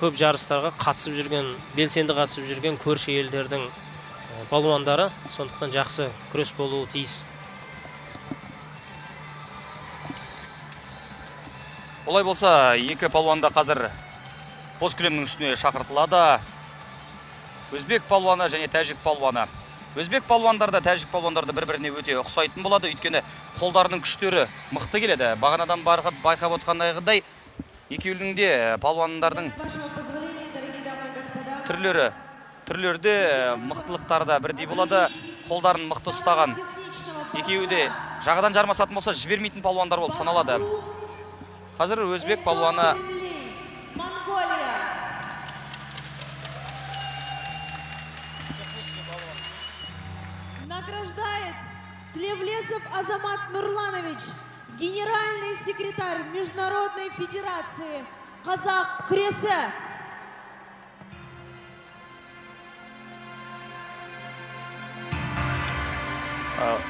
Көп жарыстарға қатысып жүрген, белсенді қатысып жүрген көрші елдердің балуандары, сондықтан жақсы күрес болуы тиіс. Олай болса, екі палуан да қазір боз кілемнің үстіне шақыртылады. Өзбек палуаны және тәжік палуаны. Өзбек палуандар да тәжік палуандар да бір-біріне өте ұқсайтын болады, өйткені қолдарының күштері мықты келеді. Бағанадан байқап отқандағыдай, екеуінің де палуандардың түрлері де, мықтылықтары да бірдей болады. Қолдарын мықты ұстаған. Екеуі де жағадан жармасатын болса, жібермейтін палуандар болып саналады. Қазір өзбек палуаны Награждает Тлевлесов Азамат Нурланович, генеральный секретарь Международной федерации Қазақ күресі.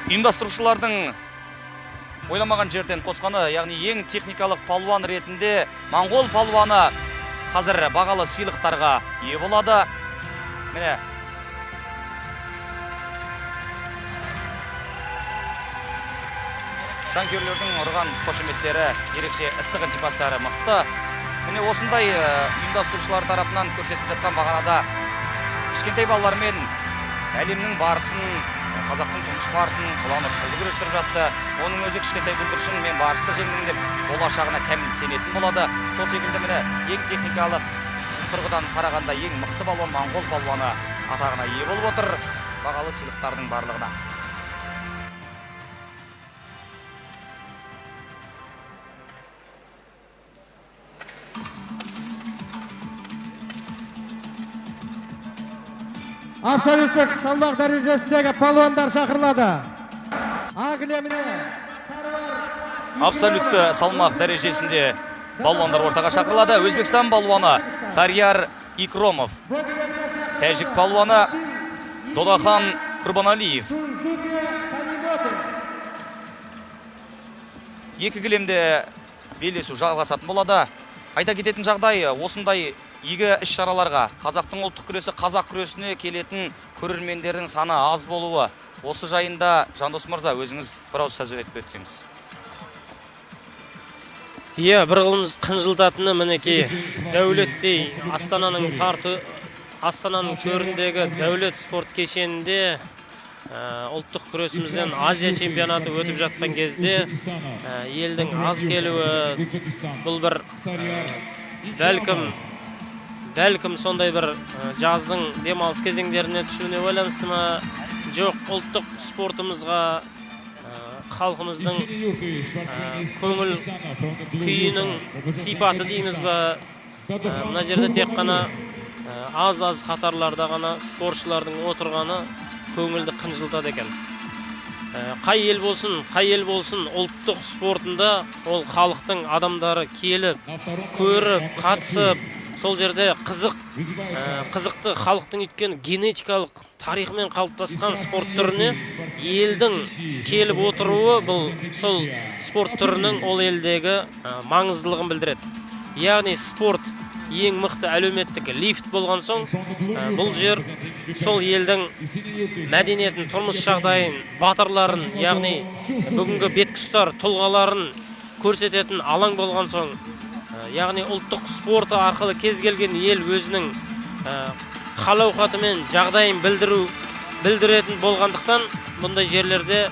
Ұйымдастырушылардың ойламаған жерден қосқаны, яғни ең техникалық палуан ретінде моңғол палуаны қазір бағалы сыйлықтарға ие болады. Міне. Жанкүйерлердің ұрған қошеметтері ерекше ыстық, ілтипаттары мықты. Міне, осындай ұйымдастырушылар тарапынан көрсетіп жатқан бағанада кішкентай балалармен әлемнің барысын, қазақтың тұңғыш барысын, Ұлан Рысқұлды күрестіріп жатты. Оның өзі кішкентай бүлдіршін мен барысты жеңдім деп болашағына кәміл сенетін болады. Сол секілді міне ең техникалық тұрғыдан қарағанда ең мықты балуан моңғол балуаны атағына ие болып отыр бағалы сыйлықтардың барлығына. Абсолюттік салмақ дәрежесіндегі палуандар шақырылады. Ақ кілеміне Саруар. Абсолютті салмақ дәрежесінде балуандар ортаға шақырылады. Өзбекстан балуаны Сарьяр Икромов, тәжік балуаны Додахан Құрбаналиев. Екі кілемде белдесу жалғасатын болады. Айта кететін жағдай, осындай игі іс-шараларға қазақтың ұлттық күресі, қазақ күресіне келетін көрермендердің саны аз болуы. Осы жайында Жандос мырза, өзіңіз бір ауыз сөз айтып өтсеңіз. Иә, бір қынжылтатыны мінекей Дәулеттей Астананың тарты, Астананың төріндегі Дәулет спорт кешенінде ұлттық күресімізден Азия чемпионаты өтіп жатқан кезде елдің аз келуі бұл бір бәлкім сондай бір жаздың демалыс кезеңдеріне түсуіне байланысты ма? Жоқ, ұлттық спортымызға халқымыздың көңіл күйінің сипаты дейміз ба? Мына жерде тек қана аз-аз қатарларда ғана спортшылардың отырғаны көңілді қынжылтады екен. Қай ел болсын, қай ел болсын, ұлттық спортында ол халықтың адамдары келіп, көріп, қатысып, сол жерде қызықты халықтың өйткені генетикалық тарихымен қалыптасқан спорт түріне елдің келіп отыруы бұл сол спорт түрінің ол елдегі маңыздылығын білдіреді. Яғни спорт ең мықты әлеуметтік лифт болған соң, бұл жер сол елдің мәдениетін, тұрмыс жағдайын, батырларын, яғни бүгінгі беткі ұстар тұлғаларын көрсететін алаң болған соң, яғни ұлттық спорты арқылы кез келген ел өзінің хал ауқаты мен жағдайын білдіретін болғандықтан, бұндай жерлерде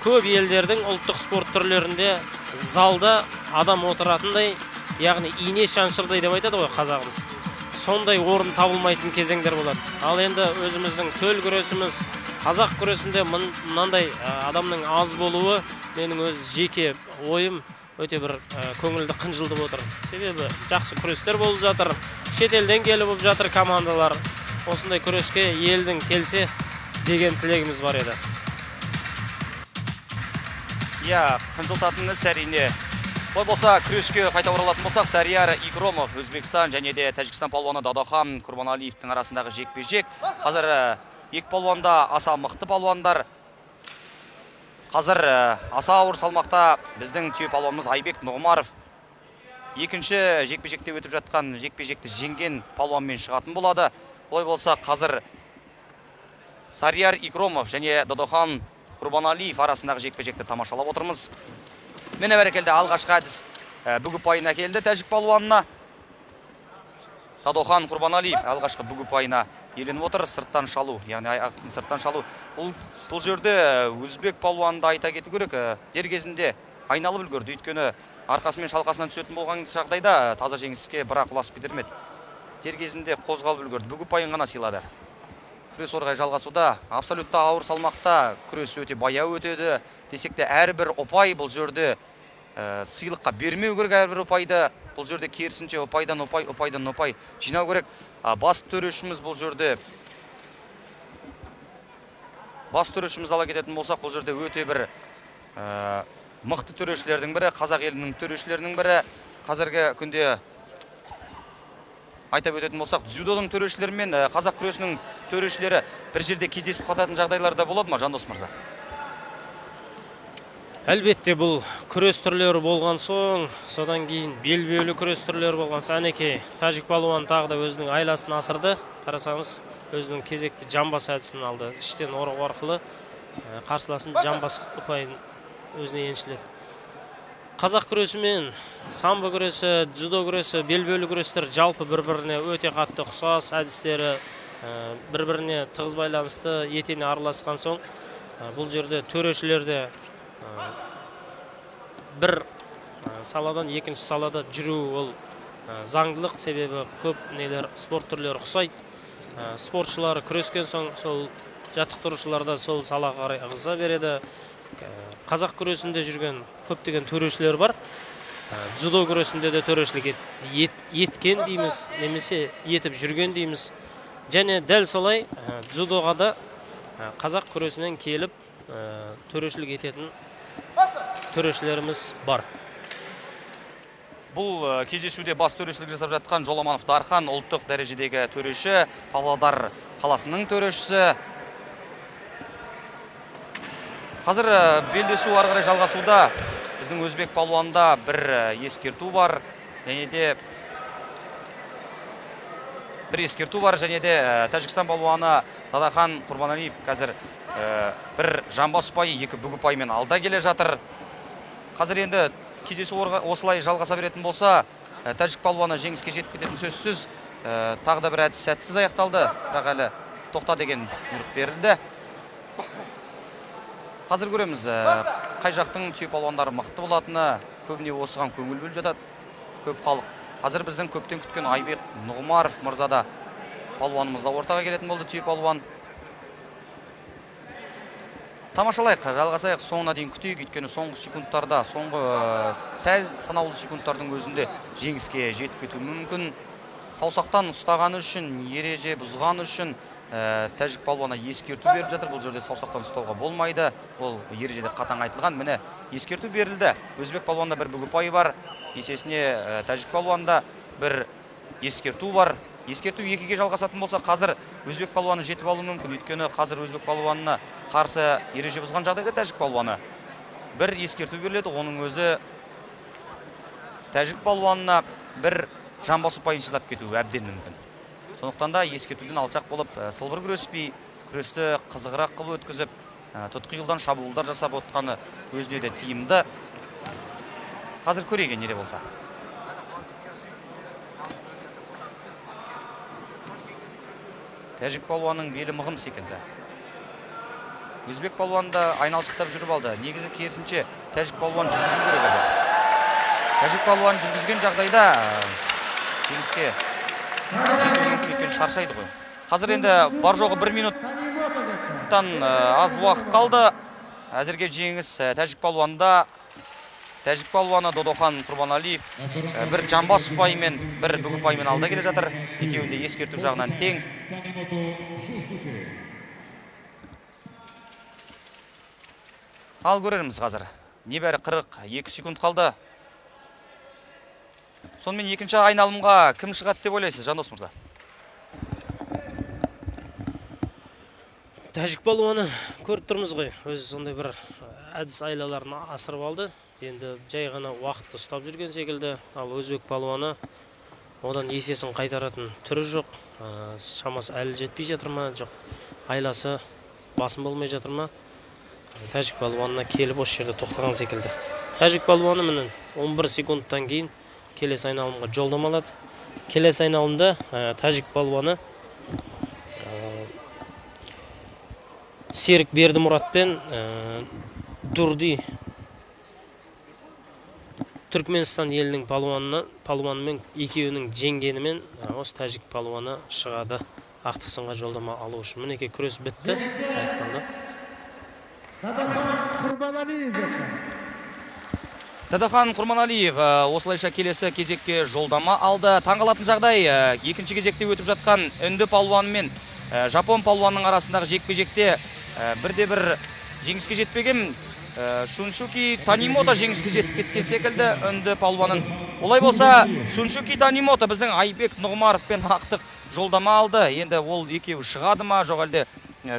көп елдердің ұлттық спорт түрлерінде залда адам отыратындай, яғни ине шаншырдай деп айтады ғой қазағымыз, сондай орын табылмайтын кезеңдер болады. Ал енді өзіміздің төл күресіміз қазақ күресінде мынандай адамның аз болуы менің өз жеке ойым өте бір көңілді қынжылтып отыр. Себебі жақсы күрестер болып жатыр, шетелден келіп жатыр командалар. Осындай күреске елдің келсе деген тілегіміз бар еді. Иә, қынжылтатын іс әрине. Олай болса, күреске қайта оралатын болсақ, Сарьяр Икромов, Өзбекстан және де Тәжікстан палуаны Дадахан Құрбаналиевтің арасындағы жекпе-жек. Қазір екі палуан да аса мықты палуандар. Қазір аса ауыр салмақта біздің түйе палуанымыз Айбек Нұғымаров Екінші жекпе-жекте өтіп жатқан жекпе-жекті жеңген палуанмен шығатын болады. Олай болса, қазір Сарияр Икромов және Додохан Құрбаналиев арасындағы жекпе-жекті тамашалап отырмыз. Міне, бәрекелді, алғашқы әдіс бүк ұпайын әкелді тәжік палуанына. Дадохан Құрбаналиев алғашқы бүк ұпайына иеленіп отыр. Сырттан шалу, яғни аяқтың сырттан шалу. Бұл жерде өзбек палуанын да айта кету керек. Дер кезінде айналып үлгерді. Өйткені арқасымен шалқасынан түсетін болған жағдайда таза жеңіске бірақ ұласып кетер ме еді. Дер кезінде қозғалып үлгерді. Бүк ұпайын ғана сыйлады. Күрес орғай жалғасуда. Абсолютті ауыр салмақта күрес өте баяу өтеді. Десек те, әрбір ұпай бұл жерде сыйлыққа бермеу керек әрбір ұпайды. Бұл жерде керісінше ұпайдан ұпай, ұпайдан ұпай жинау керек. Бас төрешіміз бұл жерде, бас төрешімізді ала кететін болсақ, бұл жерде өте бір мықты төрешілердің бірі, қазақ елінің төрешілерінің бірі. Қазіргі күнде айтап өтетін болсақ, дзюдоның төрешілері мен қазақ күресінің төрешілері бір жерде кездесіп қалатын жағдайлар да болады ма, Жандос мырза? Әлбетте, бұл күрес түрлері болған соң, содан кейін белбеулі күрес түрлері болған соң, әнекей, тәжік палуан тағы да өзінің айласын асырды. Қарасаңыз, өзінің кезекті жамбас әдісін алды. Іштен орау арқылы қарсыласын жамбас ұпайын өзіне еншіледі. Қазақ күресі мен самбо күресі, дзюдо күресі, белбеулі күрестер жалпы бір біріне өте қатты ұқсас, әдістері бір біріне тығыз байланысты, етене араласқан соң, бұл жерде төрешілер де бір саладан екінші салада жүру ол заңдылық, себебі көп нелер, спорт түрлері ұқсайды. Спортшылар күрескен соң, сол жаттықтырушылар да сол салаға қарай ығыса береді. Қазақ күресінде жүрген көптеген төрешілер бар. Дзюдо күресінде де төрешілік еткен дейміз немесе етіп жүрген дейміз. Және дәл солай дзюдоға да қазақ күресінен келіп төрешілік ететін төрешілеріміз бар. Бұл кездесуде бас төрешілік жасап жатқан Жоламанов Дархан, ұлттық дәрежедегі төреші, Павлодар қаласының төрешісі. Қазір белдесу ары қарай жалғасуда. Біздің өзбек палуанда бір ескерту бар және де бір ескерту бар және де Тәжікстан палуаны Дадахан Құрбаналиев қазір бір жамбас ұпайы, екі бүк ұпайымен алда келе жатыр. Қазір енді кездесу осылай жалғаса беретін болса, тәжік палуаны жеңіске жетіп кететін сөзсіз. Тағы да бір әдіс сәтсіз аяқталды, бірақ әлі тоқта деген бұйрық берілді. Қазір көреміз, қай жақтың түйе палуандары мықты болатыны, көбіне осыған көңіл бөліп жатады көп халық. Қазір біздің көптен күткен Айбек Нұғымаров мырза да, палуанымыз да ортаға келетін болды, түйе палуан. Тамашалайық, жалғасайық, соңына дейін күтейік, өйткені соңғы секундтарда, соңғы сәл санаулы секундтардың өзінде жеңіске жетіп кетуі мүмкін. Саусақтан ұстағаны үшін, ереже бұзғаны үшін тәжік палуана ескерту беріп жатыр. Бұл жерде саусақтан ұстауға болмайды, ол ережеде қатаң айтылған. Міне, ескерту берілді. Өзбек палуанда бір бүк ұпайы бар, есесіне тәжік палуанда бір ескерту бар. Ескерту екіге жалғасатын болса, қазір өзбек палуаны жетіп алуы мүмкін. Өйткені қазір өзбек палуанына қарсы ереже бұзған жағдайда тәжік палуаны бір ескерту беріледі, оның өзі тәжік палуанына бір жамбас ұпайын сыйлап кетуі әбден мүмкін. Сондықтан да ескертуден алшақ болып, сылбыр күреспей, күресті қызығырақ қылып өткізіп, тұтқиылдан шабуылдар жасап отқаны өзіне де тиімді. Қазір көрейік не де болса. Тәжік палуанның белі мығым секілді. Өзбек палуаны да айналшықтап жүріп алды. Негізі керісінше тәжік палуан жүргізу керек еді. Тәжік палуан жүргізген жағдайда жеңіске жетуі мүмкін, өйткені шаршайды ғой. Қазір енді бар жоғы бір минуттан аз уақыт қалды. Әзірге жеңіс тәжік палуанда. Тәжік палуаны Додохан Құрбаналиев бір жамбас ұпайымен, бір бүк ұпайымен алда келе жатыр. Екеуінде ескерту жағынан тең. Ал көрерміз қазір. Небәрі 42 секунд қалды. Сонымен екінші айналымға кім шығады деп ойлайсыз, Жандос мырза? Тәжік палуаны көріп тұрмыз ғой, өзі сондай бір әдіс айлаларын асырып алды. Енді жай ғана уақытты ұстап жүрген секілді, ал өзбек палуаны одан есесін қайтаратын түрі жоқ. Шамасы әлі жетпей жатыр ма, жоқ айласы басым болмай жатыр ма, тәжік палуанына келіп осы жерде тоқтаған секілді. Тәжік палуаны міне 11 секундтан кейін келесі айналымға жолдама алады. Келесі айналымда тәжік палуаны Серік Бердімұрат пен Дурди Түркменстан елінің палуанымен екеуінің жеңгенімен осы тәжік палуаны шығады ақтық сынға жолдама алу үшін. Мінекей, күрес бітті, аяқталды. Дадахан Құрбаналиев жетті. Дадахан Құрманалиев осылайша келесі кезекке жолдама алды. Таңғалатын жағдай, екінші кезекте өтіп жатқан үнді палуаны мен жапон палуанының арасындағы жекпе-жекте бірде бір жеңіске жетпеген Шуншуки Танимото жеңіске жетіп кеткен секілді үнді палуанын. Олай болса, Шуншуки Танимото біздің Айбек Нұғымаровпен ақтық жолдама алды. Енді ол екеуі шығады ма, жоқ әлде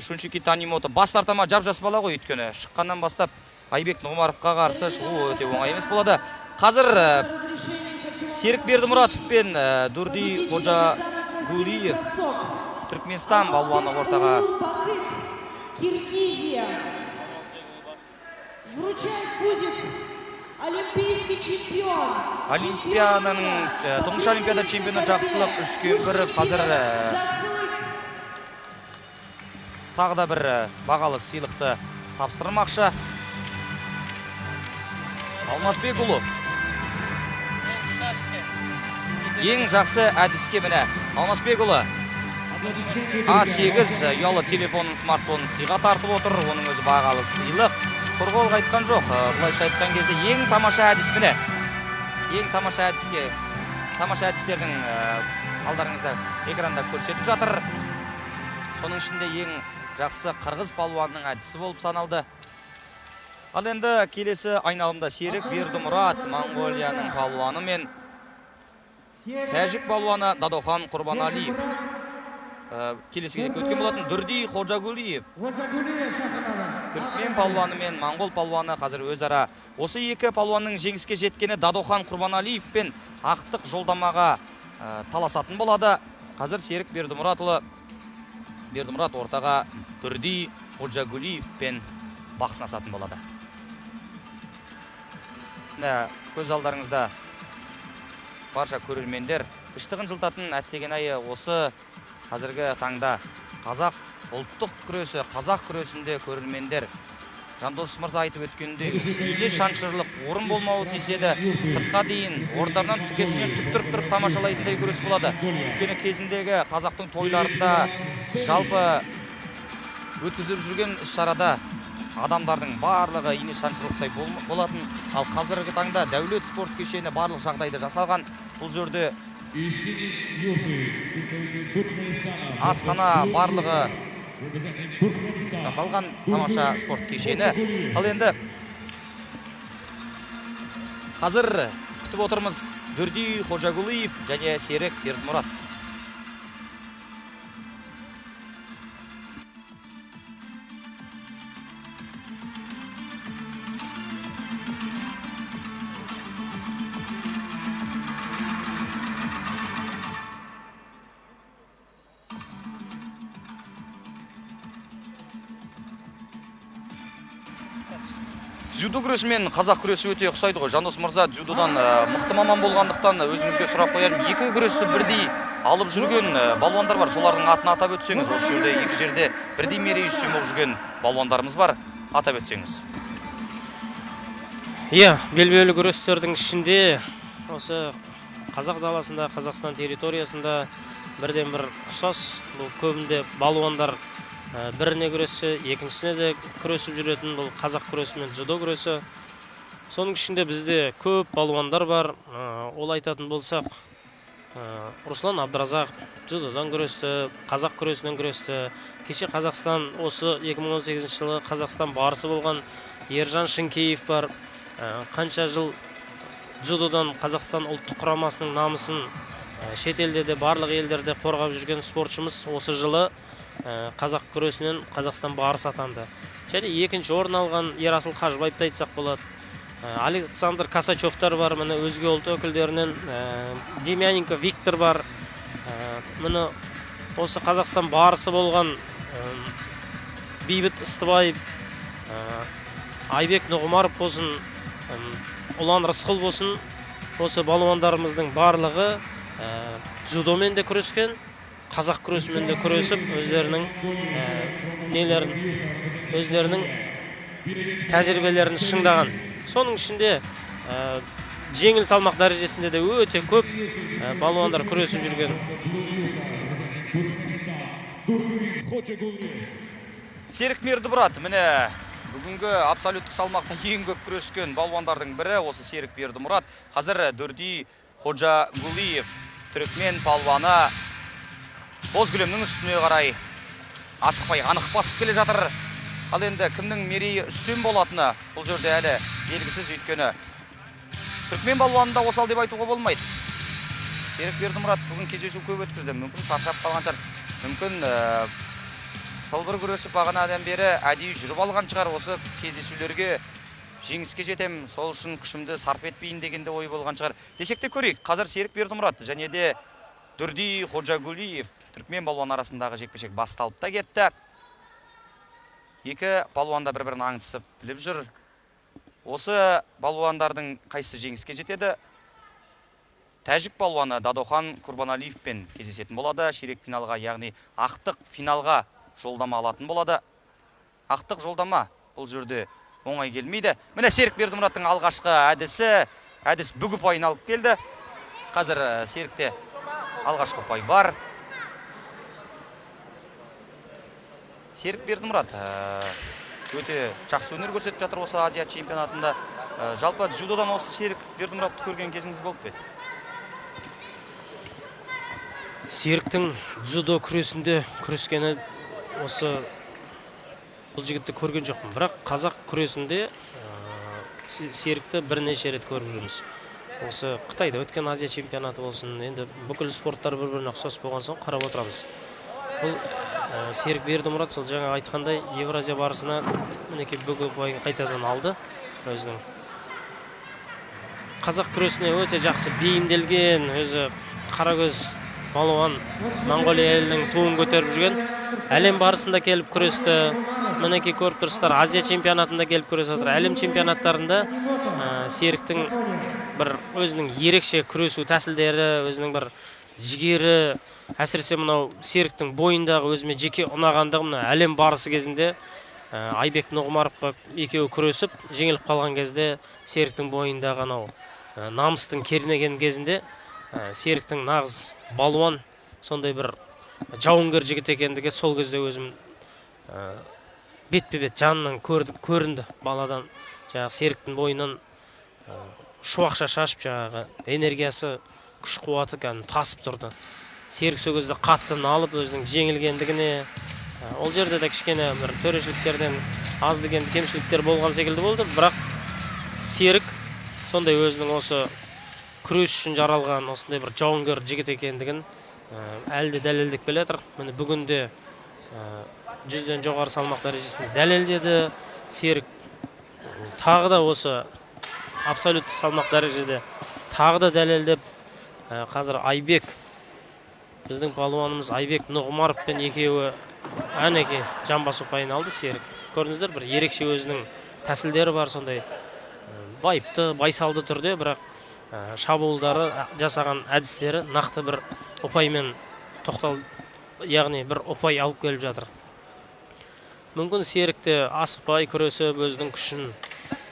Шуншуки Танимото бас тарта ма? Жап жас бала ғой, өйткені шыққаннан бастап Айбек Нұғымаровқа қарсы шығу өте оңай емес болады. Қазір Серік Бердімұратов пен Дурди Қожагулиев, Түркменстан балуаны, ортаға. Киргизия. Вручать будет олимпийский чемпион. Олимпиаданың тұңғыш Олимпиада чемпионы Жақсылық Үшкемпіров қазір тағы да бір бағалы сыйлықты тапсырмақшы. Алмасбекұлы, ең жақсы әдіске, міне, Алмасбекұлы А8 ұялы телефонын, смартфонын сыйға тартып отыр. Оның өзі бағалы сыйлық. Құр қол қайтқан жоқ. Былайша айтқан кезде, ең тамаша әдіс, міне. Ең тамаша әдіске, тамаша әдістердің алдарыңызда экранда көрсетіп жатыр. Соның ішінде ең жақсы қырғыз палуанының әдісі болып саналды. Ал енді келесі айналымда Серік Бердімұрат Моңғолияның палуаны мен тәжік палуаны Дадохан Құрбаналиев. Келесі кезекке өткен болатын Дүрди Ходжагулиев. Ходжагулиев шақырылады. Түркмен палуаны мен моңғол палуаны қазір өзара, осы екі палуанның жеңіске жеткені Дадохан Құрбаналиев пен ақтық жолдамаға таласатын болады. Қазір Серік Бердімұратұлы, Бердімұрат ортаға Дүрди Ходжагулиев пен бақ сынасатын болады. Міне, көз алдарыңызда барша көрермендер іштіғын жылтатын әттеген айы, осы қазіргі таңда қазақ ұлттық күресі, қазақ күресінде көрермендер, Жандос мырза айтып өткендей, үйде шаншырлық орын болмауы тиіс еді. Сыртқа дейін орындарынан тіке түсінен түк тұрып тамашалайтындай күрес болады. Өйткені кезіндегі қазақтың тойларында, жалпы өткізіліп жүрген іс-шарада адамдардың барлығы ине шаншырлықтай болатын. Ал қазіргі таңда Дәулет спорт кешені барлық жағдайды жасалған. Бұл жерде асхана, барлығы жасалған тамаша спорт кешені. Ал енді қазір күтіп отырмыз Дүрди Ходжагулиев және Серік Бердімұрат. Дзюдо күресі мен қазақ күресі өте ұқсайды ғой. Жандос мырза, дзюдодан мықты маман болғандықтан өзіңізге сұрақ қоярым. Екі күресті бірдей алып жүрген балуандар бар. Солардың атын атап өтсеңіз, осы жерде екі жерде бірдей мерей үстем болып жүрген балуандарымыз бар. Атап өтсеңіз. Иә, белбеулі күрестердің ішінде осы қазақ даласында, Қазақстан территориясында бірден бір ұқсас. Бұл көбінде балуандар біріне күрессе, екіншісіне де күресіп жүретін бұл қазақ күресі мен дзюдо күресі. Соның ішінде бізде көп балуандар бар. Ол айтатын болсақ, Руслан Абдразақов дзюдодан күресті, қазақ күресінен күресті. Кеше Қазақстан осы 2018 жылы Қазақстан барысы болған Ержан Шынкеев бар. Қанша жыл дзюдодан Қазақстан ұлттық құрамасының намысын шетелде де, барлық елдерде қорғап жүрген спортшымыз осы жылы қазақ күресінен Қазақстан барысы атанды. Және екінші орын алған Ерасыл Қажыбаевты айтсақ болады. Александр Касачевтар бар, міне өзге ұлт өкілдерінен Демьяненко Виктор бар. Міне осы Қазақстан барысы болған Бейбіт Ыстыбаев, Айбек Нұғымаров болсын, Ұлан Рысқұл болсын, осы балуандарымыздың барлығы дзюдомен де күрескен, қазақ күресімен де күресіп, өздерінің нелерін, өздерінің тәжірибелерін шыңдаған. Соның ішінде жеңіл салмақ дәрежесінде де өте көп балуандар күресіп жүрген. Серік Бердімұрат, міне бүгінгі абсолюттік салмақта ең көп күрескен балуандардың бірі осы Серік Бердімұрат. Қазір Дурди Ходжагулиев, түрікмен палуаны, боз кілемнің үстіне қарай асықпай анық басып келе жатыр. Ал енді кімнің мерейі үстем болатыны бұл жерде әлі белгісіз, өйткені түрікмен балуанында осал деп айтуға болмайды. Серік Бердімұрат бүгін кездесу көп өткізді, мүмкін шаршап қалған шығар, мүмкін сылбыр күресіп бағанадан бері әдейі жүріп алған шығар, осы кездесулерге жеңіске жетем, сол үшін күшімді сарп етпейін деген де ой болған шығар. Десек те көрейік, қазір Серік Бердімұрат және де Дурди Ходжагулиев түрікмен балуан арасындағы жекпе-жек басталып та кетті. Екі балуан да бір-бірін аңдысып біліп жүр. Осы балуандардың қайсысы жеңіске жетеді? Тәжік балуаны Дадохан Курбаналиевпен кездесетін болады. Ширек финалға, яғни ақтық финалға жолдама алатын болады. Ақтық жолдама бұл жерде оңай келмейді. Міне Серік Бердімұраттың алғашқы әдісі, әдіс бүк ұпайын алып келді. Қазір Серікте алғашқы ұпай бар. Серік Бердімұрат өте жақсы өнер көрсетіп жатыр осы Азия чемпионатында. Жалпы дзюдодан осы Серік Бердімұратты көрген кезіңіз болып па еді? Серіктің дзюдо күресінде күрескені осы бұл жігітті көрген жоқпын. Бірақ қазақ күресінде Серікті бірнеше рет көріп жүрміз. Осы Қытайда өткен Азия чемпионаты болсын, енді бүкіл спорттар бір-біріне ұқсас болған соң қарап отырамыз. Бұл Серік Бердімұрат сол жаңа айтқандай Евразия барысына мінекей бүк ұпайын қайтадан алды. Өзінің қазақ күресіне өте жақсы бейімделген, өзі қаракөз балуан, Моңғолия елінің туын көтеріп жүрген. Әлем барысында келіп күресті. Мінекей көріп тұрсыздар, Азия чемпионатында келіп күресіп жатыр. Әлем чемпионаттарында Серіктің бір өзінің ерекше күресу тәсілдері, өзінің бір жігері, әсіресе мынау Серіктің бойындағы өзіме жеке ұнағандығы, мына әлем барысы кезінде Айбек Нұғымаровқа екеуі күресіп, жеңіліп қалған кезде Серіктің бойындағы анау намыстың кернеген кезінде Серіктің нағыз балуан, сондай бір жауынгер жігіт екендігі сол кезде өзім бетпе-бет жанынан көрінді баладан. Жаңағы Серіктің бойынан шуақша шашып, жаңағы энергиясы, күш қуаты кәдімгі тасып тұрды. Серік сол кезде қатты налып өзінің жеңілгендігіне, ол жерде де кішкене бір төрешіліктерден азды кемді кемшіліктер болған секілді болды. Бірақ Серік сондай өзінің осы күрес үшін жаралған осындай бір жауынгер жігіт екендігін әлі де дәлелдеп келе жатыр. Міне бүгін де 100-ден жоғары салмақ дәрежесінде дәлелдеді. Серік тағы да осы абсолютті салмақ дәрежеде тағы да дәлелдеп, қазір Айбек, біздің палуанымыз Айбек Нұғымаровпен екеуі әнеки жамбас ұпайын алды Серік. Көрдіңіздер, бір ерекше өзінің тәсілдері бар, сондай байыпты, байсалды түрде, бірақ шабуылдары, жасаған әдістері нақты бір ұпаймен тоқтал, яғни бір ұпай алып келіп жатыр. Мүмкін Серік те асықпай күресіп, өзінің күшін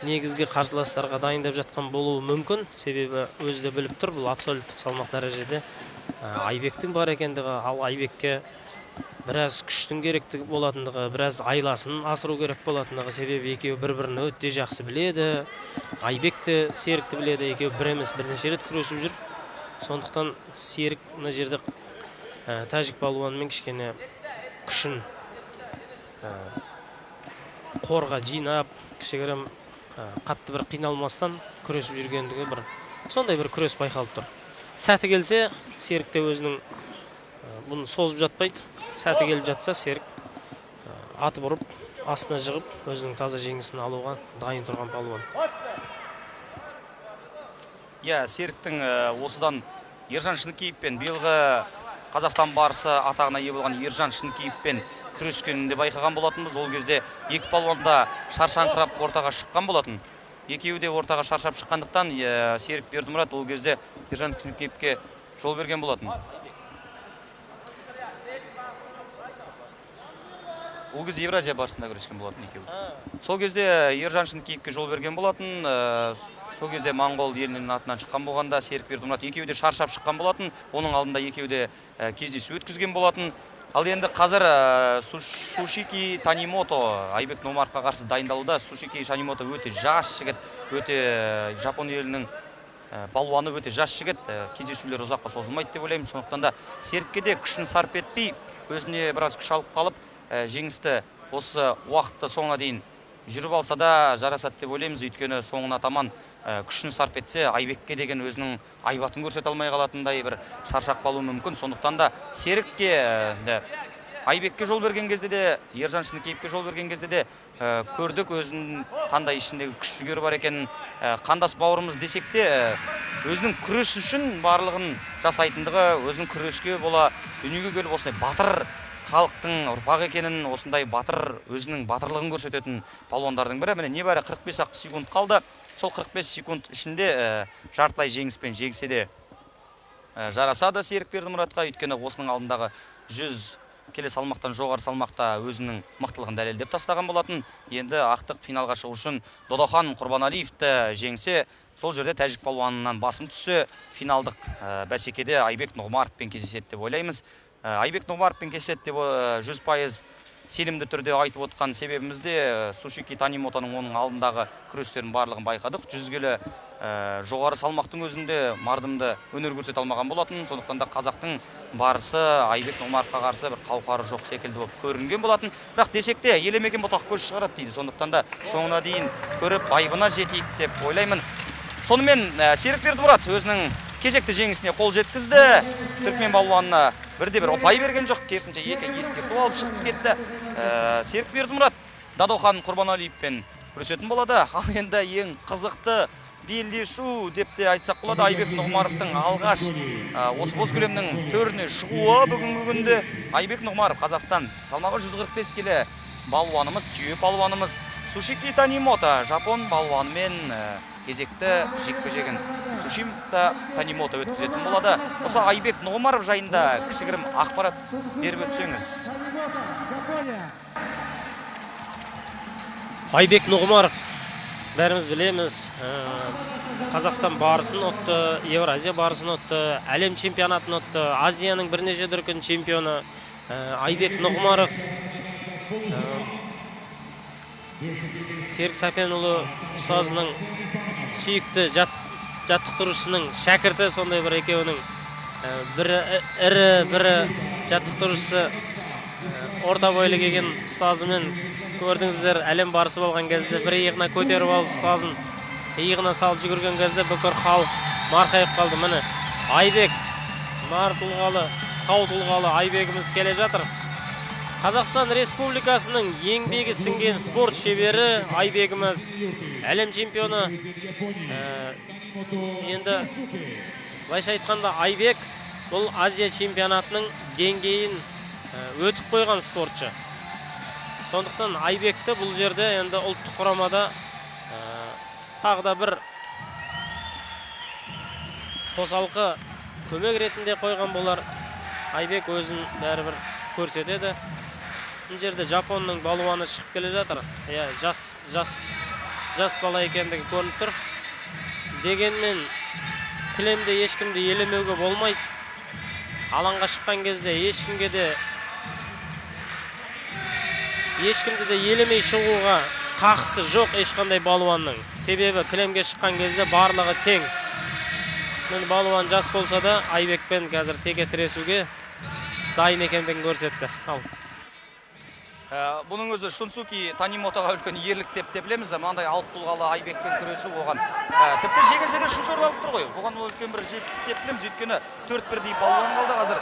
негізгі қарсыластарға дайындап жатқан болуы мүмкін. Себебі өзі де біліп тұр, бұл абсолюттік салмақ дәрежеде Айбектің бар екендігі, ал Айбекке біраз күштің керектігі болатындығы, біраз айласын асыру керек болатындығы. Себебі екеуі бір-бірін өте жақсы біледі. Айбек те Серікті біледі, екеуі бір емес бірнеше рет күресіп жүр. Сондықтан Серік мына жерде тәжік балуанымен кішкене күшін қорға жинап, кішігірім қатты бір қиналмастан күресіп жүргендігі бір сондай бір күрес байқалып тұр. Сәті келсе Серік те өзінің бұны созып жатпайды. Сәті келіп жатса Серік атып ұрып, астына жығып, өзінің таза жеңісін алуға дайын тұрған палуан. Иә, Серіктің осыдан Ержан Шынкеевпен, биылғы Қазақстан барысы атағына ие болған Ержан Шынкеевпен күрескенін де байқаған болатынбыз. Ол кезде екі палуан да шаршаңқырап ортаға шыққан болатын. Екеуі де ортаға шаршап шыққандықтан, Серік Бердімұрат ол кезде Ержан Шынкеевке жол берген болатын. Ол кезде Евразия барысында күрескен болатын екеуі. Сол кезде Ержан Шынкеевке жол берген болатын. Сол кезде Моңғол елінің атынан шыққан болғанда Серік Бердімұрат, екеуі де шаршап шыққан болатын. Оның алдында екеуі де кездесу өткізген болатын. Ал енді қазір Сушики Танимото Айбек Нұғымаровқа қарсы дайындалуда. Сушики Танимото өте жас жігіт, өте жапон елінің балуаны, өте жас жігіт. Кездесулер ұзаққа созылмайды деп ойлаймын. Сондықтан да Серікке де күшін сарп етпей, өзіне біраз күш алып қалып, жеңісті осы уақытты соңына дейін жүріп алса да жарасады деп ойлаймыз. Өйткені соңына таман күшін сарп етсе, Айбекке деген өзінің айбатын көрсете алмай қалатындай бір шаршап қалуы мүмкін. Сондықтан да Серікке, Айбекке жол берген кезде де, Ержан Шынкеевке жол берген кезде де, көрдік өзінің қандай ішіндегі күш жігері бар екенін. Қандас бауырымыз десек те, өзінің күрес үшін барлығын жасайтындығы, өзінің күреске бола дүниеге келіп осындай батыр халықтың ұрпағы екенін, осындай батыр, өзінің батырлығын көрсететін палуандардың бірі. Міне, небәрі 45 ақ секунд қалды. Сол 45 секунд ішінде жартылай жеңіспен жеңсе де, жарасады Серік Бердімұратқа. Өйткені осының алдындағы 100 келі салмақтан жоғары салмақта өзінің мықтылығын дәлелдеп тастаған болатын. Енді ақтық финалға шығу үшін Додохан Құрбаналиевті жеңсе, сол жерде тәжік палуанынан басым түссе, финалдық бәсекеде Айбек Нұғымаровпен кездеседі деп ойлаймыз. Айбек Нұғымаровпен кездеседі деп 100% сенімді түрде айтып отқан себебіміз де, Сушики Танимотоның оның алдындағы күрестерін барлығын байқадық. 100 келі жоғары салмақтың өзінде мардымды өнер көрсете алмаған болатын. Сондықтан да қазақтың барысы Айбек Нұғымаровқа қарсы бір қауқары жоқ секілді болып көрінген болатын. Бірақ десек те, елемеген бұтақ көз шығарады дейді. Сондықтан да соңына дейін көріп, байыбына жетейік деп ойлаймын. Сонымен, Серік Бердімұрат өзінің кезекті жеңісіне қол жеткізді. Түркмен балуанына бірде бір ұпай берген жоқ, керісінше екі ескерту алып шығып кетті. Серік Бердімұрат Дадохан Құрбаналиевпен күресетін болады. Ал енді ең қызықты белдесу деп те айтсақ болады. Айбек Нұғымаровтың алғаш осы боз кілемнің төріне шығуы бүгінгі күнде. Айбек Нұғымаров, Қазақстан, салмағы 145 келі балуанымыз, түйе палуанымыз Сушики Танимото жапон балуанымен кезекті жекпе-жегін Сушита Танимото өткізетін болады. Осы Айбек Нұғымаров жайында кішігірім ақпарат беріп өтсеңіз. Айбек Нұғымаров, бәріміз білеміз, Қазақстан барысын ұтты, Евразия барысын ұтты, әлем чемпионатын ұтты, Азияның бірнеше дүркін чемпионы. Айбек Нұғымаров, Серік Сәпенұлы ұстазының сүйікті жаттықтырушысының шәкірті, сондай бір екеуінің, бірі ірі, бірі жаттықтырушысы, орта бойлы келген ұстазымен көрдіңіздер, әлем барысы болған кезде бір иығына көтеріп алып, ұстазын иығына салып жүгірген кезде бүкіл халық марқайып қалды. Міне, Айбек, нар тұлғалы, тау тұлғалы Айбегіміз келе жатыр. Қазақстан Республикасының еңбегі сіңген спорт шебері Айбегіміз, әлем чемпионы. Енді былайша айтқанда, Айбек бұл Азия чемпионатының деңгейін өтіп қойған спортшы. Сондықтан Айбекті бұл жерде енді ұлттық құрамада тағы да бір қосалқы көмек ретінде қойған болар. Айбек өзін бәрібір көрсетеді. Мына жерде жапонның балуаны шығып келе жатыр. Иә, жас бала екендігі көрініп тұр. Дегенмен кілемде ешкімді елемеуге болмайды. Алаңға шыққан кезде ешкімге де, ешкімді де елемей шығуға қақысы жоқ ешқандай балуанның. Себебі кілемге шыққан кезде барлығы тең. Міне, балуан жас болса да, Айбекпен қазір теке тіресуге дайын екендігін көрсетті. Ал Бұның өзі Шунсуки Танимотоға үлкен ерлік деп те білеміз. Мынандай алып тұлғалы Айбекпен күресу оған, тіпті жеңілсе де үшінші орын алып тұр ғой. Оған ол үлкен бір жетістік деп білеміз. Өйткені төрт бірдей балуан қалды қазір.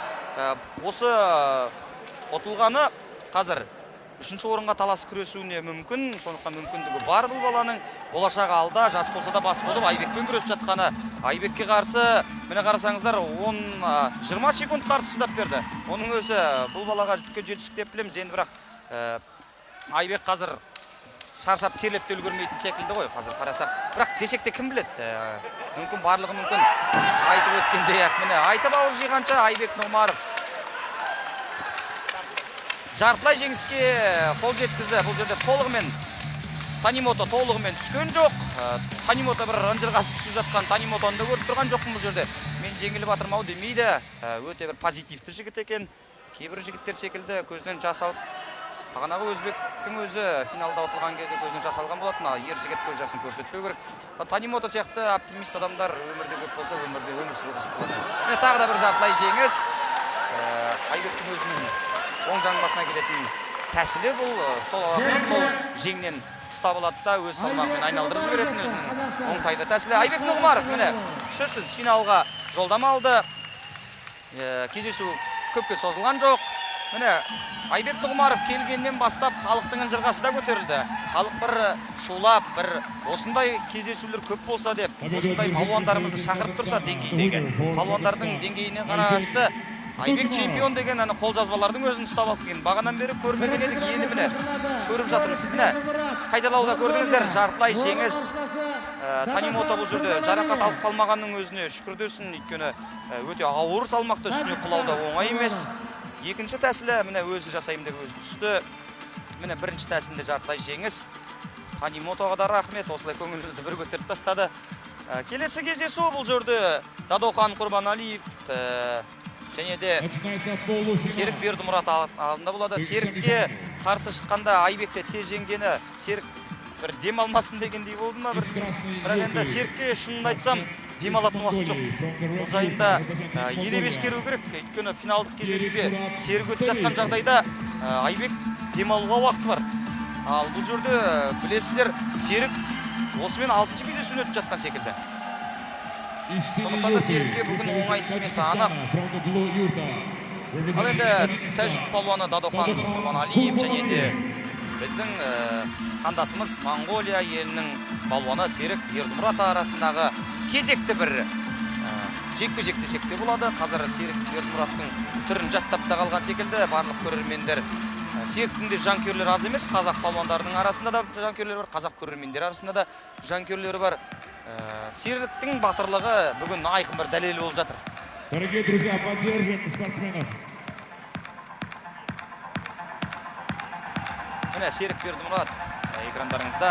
Осы ұтылғаны қазір Үшінші орынға таласы күресуіне мүмкін, сондықтан мүмкіндігі бар бұл баланың. Болашағы алда, жас болса да бас болып Айбекпен күресіп жатқаны. Айбекке қарсы, міне қарасаңыздар, 10-20 секунд қарсы шыдап берді. Оның өзі бұл балаға үлкен жетістік деп білеміз. Енді бірақ Айбек қазір шаршап терлеп те үлгермейтін секілді ғой қазір қарасақ. Бірақ десек те кім біледі? Мүмкін барлығы мүмкін. Айтып өткендей ақ, міне айтып ауыз жиғанша Айбек Нұғымаров жартылай жеңіске қол жеткізді. Бұл жерде толығымен Танимото толығымен түскен жоқ. Танимото бір ынжырғасы түсіп жатқан Танимотоны да көріп тұрған жоқпын бұл жерде. Мен жеңіліп жатырмын ау демейді. Өте бір позитивті жігіт екен. Кейбір жігіттер секілді көзінен жас алып, бағанағы өзбектің өзі финалда ұтылған кезде көзінен жас алған болатын. Ал ер жігіт көз жасын көрсетпеу керек. Танимото сияқты оптимист адамдар өмірде көп болса, өмірде өмір сүру қызық болады. Міне тағы да бір жартылай жеңіс. Айбектің өзінің оң жамбасына келетін тәсілі бұл. Сол алақанын сол жеңнен ұстап алады да өз салмағымен айналдырып жіберетін өзінің оңтайлы тәсілі. Айбек Нұғымаров міне сөзсіз финалға жолдама алды. Кездесу көпке созылған жоқ. Міне Айбек Нұғымаров келгеннен бастап халықтың ынжырғасы да көтерілді. Халық бір шулап, бір осындай кездесулер көп болса деп, осындай палуандарымызды шақырып тұрса деңгейдегі палуандардың деңгейіне қарасты Айбек чемпион деген ана қолжазбалардың өзін ұстап алып келген. Бағанан бері көрмеген едік, енді міне көріп жатырмыз. Міне қайталауда көрдіңіздер, жартылай жеңіс. Танимото бұл жерде жарақат алып қалмағанның өзіне шүкір десін, өйткені өте ауыр салмақты үстіне құлау да оңай емес. Екінші тәсілі міне өзі жасаймын деп өзі түсті. Міне бірінші тәсілінде жартылай жеңіс. Танимотоға да рахмет, осылай көңілімізді бір көтеріп тастады. Келесі кездесу бұл жерде Дадохан Құрбаналиев және де Серік Бердімұрат алдында болады. Серікке қарсы шыққанда Айбекте тез жеңгені, Серік бір дем алмасын дегендей болды ма? Бірақ енді Серікке шынымды айтсам дем алатын уақыт жоқ. Бұл жайында елеп ескеру керек. Өйткені финалдық кездесуге Серік өтіп жатқан жағдайда Айбек дем алуға уақыты бар. Ал бұл жерде білесіздер, Серік осымен 6-шы кездесуін өтіп жатқан секілді. Сондықтан да Серікке бүгін оңай тимесі анық. Ал енді тәжік палуаны Дадохан Құрбаналиев және де біздің қандасымыз Моңғолия елінің палуаны Серік Бердімұрат арасындағы кезекті бір жекпе-жек десек те болады. Қазір Серік Бердімұраттың түрін жаттап та қалған секілді барлық көрермендер. Серіктің де жанкүйерлері аз емес, қазақ палуандарының арасында да жанкүйерлері бар, қазақ көрермендері арасында да жанкүйерлері бар. Серіктің батырлығы бүгін айқын бір дәлел болып жатыр. Дорогие друзья, поддержим спортсменов. Міне Серік Бердімұрат экрандарыңызда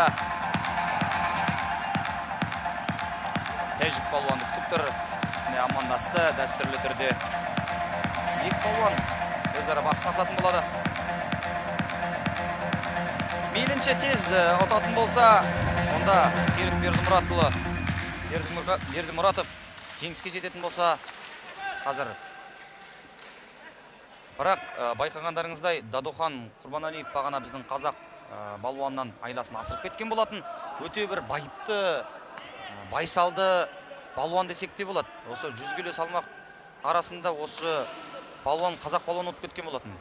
тәжік палуанды күтіп тұр. Міне амандасты дәстүрлі түрде. Екі палуан өзара бақ сынасатын болады. Мейлінше тез ұтатын болса, онда Серік Бердімұратов жеңіске жететін болса қазір. Бірақ байқағандарыңыздай Дадохан Құрбаналиев бағана біздің қазақ балуаннан айласын асырып кеткен болатын. Өте бір байыпты, байсалды балуан десек те болады. Осы 100 келі салмақ арасында осы балуан, қазақ балуан ұтып кеткен болатын.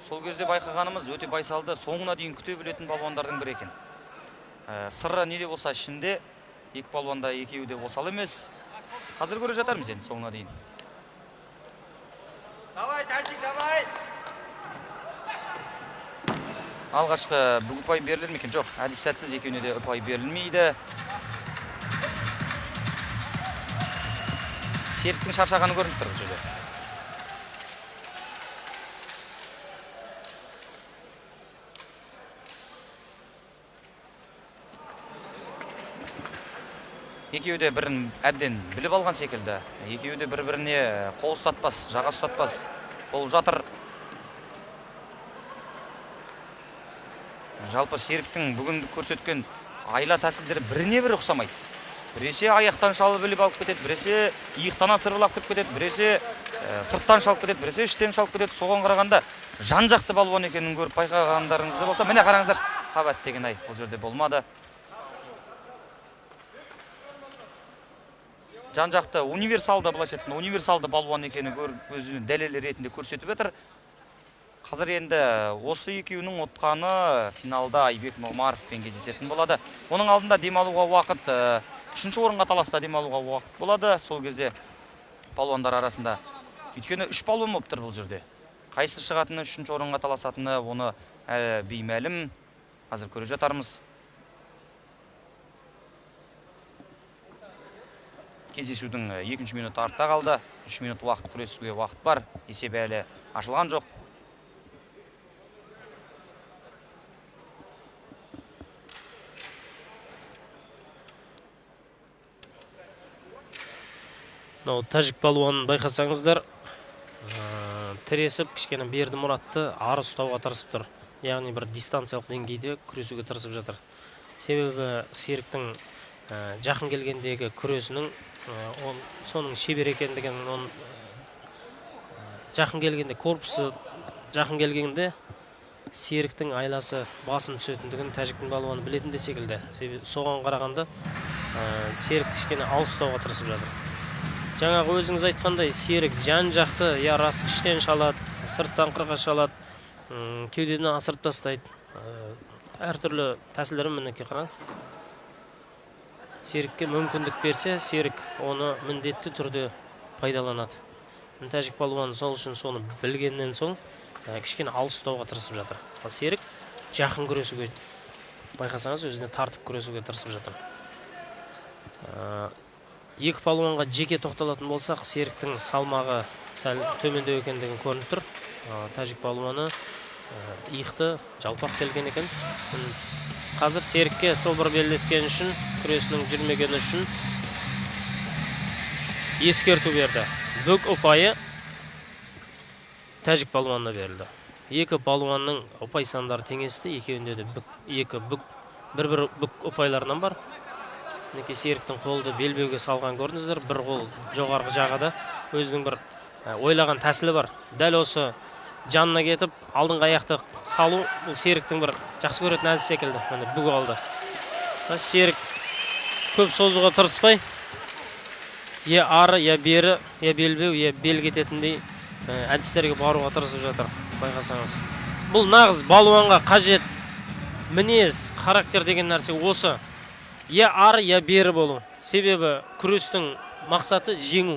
Сол кезде байқағанымыз өте байсалды, соңына дейін күте білетін балуандардың бірі екен. Сыры неде болса ішінде, екі балуан да екеуі де осал емес. Қазір көре жатармыз енді соңына дейін. Давай, Тәжік, давай! Алғашқы бүгін ұпай берілер ме екен? Жоқ, әдіс сәтсіз екеуіне де ұпай берілмейді. Серіктің шаршағаны көрініп тұр бұл жерде. Екеуі де бірін әбден біліп алған секілді. Екеуі де бір-біріне қол ұстатпас, жаға ұстатпас болып жатыр. Жалпы Серіктің бүгін көрсеткен айла тәсілдері біріне бірі ұқсамайды. Біресе аяқтан шалып іліп алып кетеді, біресе иықтан асырып лақтырып кетеді, біресе сырттан шалып кетеді, біресе іштен шалып кетеді. Соған қарағанда жан-жақты балуан екенін көріп байқағандарыңыз болса, міне қараңыздар, қабат деген ай бұл жерде болмады. Жан-жақты универсалды, былайша айтқанда, универсалды балуан екенін көріп, өзінің дәлелі ретінде көрсетіп отыр. Қазір енді осы екеуінің ұтқаны финалда Айбек Нұғымаровпен кездесетін болады. Оның алдында демалуға уақыт, үшінші орынға таласта демалуға уақыт болады. Сол кезде палуандар арасында, өйткені үш палуан болып тұр бұл жерде. Қайсы шығатыны, үшінші орынға таласатыны, оны әлі беймәлім. Қазір көре жатармыз. Кездесудің екінші минуты артта қалды. 3 минут уақыт, күресуге уақыт бар. Есеп әлі ашылған жоқ. Мынау тәжік палуанын байқасаңыздар, тіресіп кішкене Бердімұратты ары ұстауға тырысып тұр. Яғни бір дистанциялық деңгейде күресуге тырысып жатыр. Себебі Серіктің жақын келгендегі күресінің, соның шебер екендігін, оның жақын келгенде корпусы жақын келгенде Серіктің айласы басым түсетіндігін тәжіктің балуаны білетін де секілді. Себебі соған қарағанда, Серік кішкене алыс ұстауға тырысып жатыр. Жаңағы өзіңіз айтқандай, Серік жан жақты, я рас іштен шалады, сырттан қырға шалады, кеудеден асырып тастайды. Әртүрлі тәсілдері, мінекей қараңыз. Серікке мүмкіндік берсе, Серік оны міндетті түрде пайдаланады. Тәжік палуаны сол үшін соны білгеннен соң, кішкене алыс ұстауға тырысып жатыр. Ал Серік жақын күресуге, байқасаңыз, өзіне тартып күресуге тырысып жатыр. Екі палуанға жеке тоқталатын болсақ, Серіктің салмағы сәл төмендеу екендігін көрініп тұр. Тәжік палуаны иықты, жалпақ келген екен. Қазір Серікке сылбыр белдескен үшін, күресінің жүрмегені үшін ескерту берді. Бүк ұпайы тәжік палуанына берілді. Екі палуанның ұпай сандары теңесті, екеуінде де бүк, екі бүк, бір-бір бүк ұпайларынан бар. Мінекей Серіктің қолды белбеуге салған көрдіңіздер, бір қол жоғарғы жағада өзінің бір ойлаған тәсілі бар. Дәл осы жанына кетіп, алдыңғы аяқты салу бұл Серіктің бір жақсы көретін әдісі секілді. Міне бүк алды. Серік көп созуға тырыспай, я ары, я бері, я белбеу, я бел кететіндей әдістерге баруға тырысып жатыр, байқасаңыз. Бұл нағыз балуанға қажет мінез, характер деген нәрсе осы. Я ары, я бері болу. Себебі күрестің мақсаты жеңу.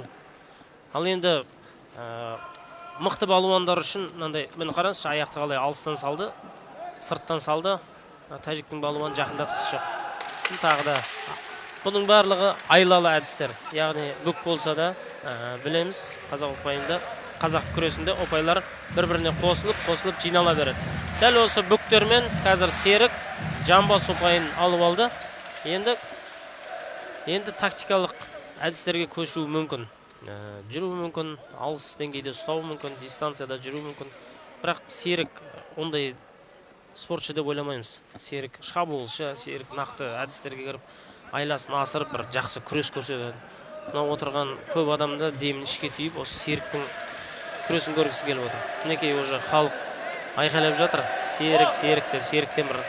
Ал енді мықты балуандар үшін мынандай, міне қараңызшы, аяқты қалай алыстан салды, сырттан салды. Тәжіктің балуаны жақындатқысы жоқ. Бұл тағы да бұның барлығы айлалы әдістер. Яғни бүк болса да, білеміз, қазақ ұпайында, қазақ күресінде ұпайлар бір-біріне қосылып, қосылып жинала береді. Дәл осы бүктермен қазір Серік жамбас ұпайын алып алды. Енді тактикалық әдістерге көшуі мүмкін. Жүруі мүмкін, алыс деңгейде ұстауы мүмкін, дистанцияда жүруі мүмкін. Бірақ Серік ондай спортшы деп ойламаймыз. Серік шабуылшы, Серік нақты әдістерге кіріп, айласын асырып бір жақсы күрес көрсетеді. Мынау отырған көп адамды демін ішке түйіп, осы Серіктің күресін көргісі келіп отыр. Мінекей уже халық айқайлап жатыр. Серік, Серік деп, Серіктен бір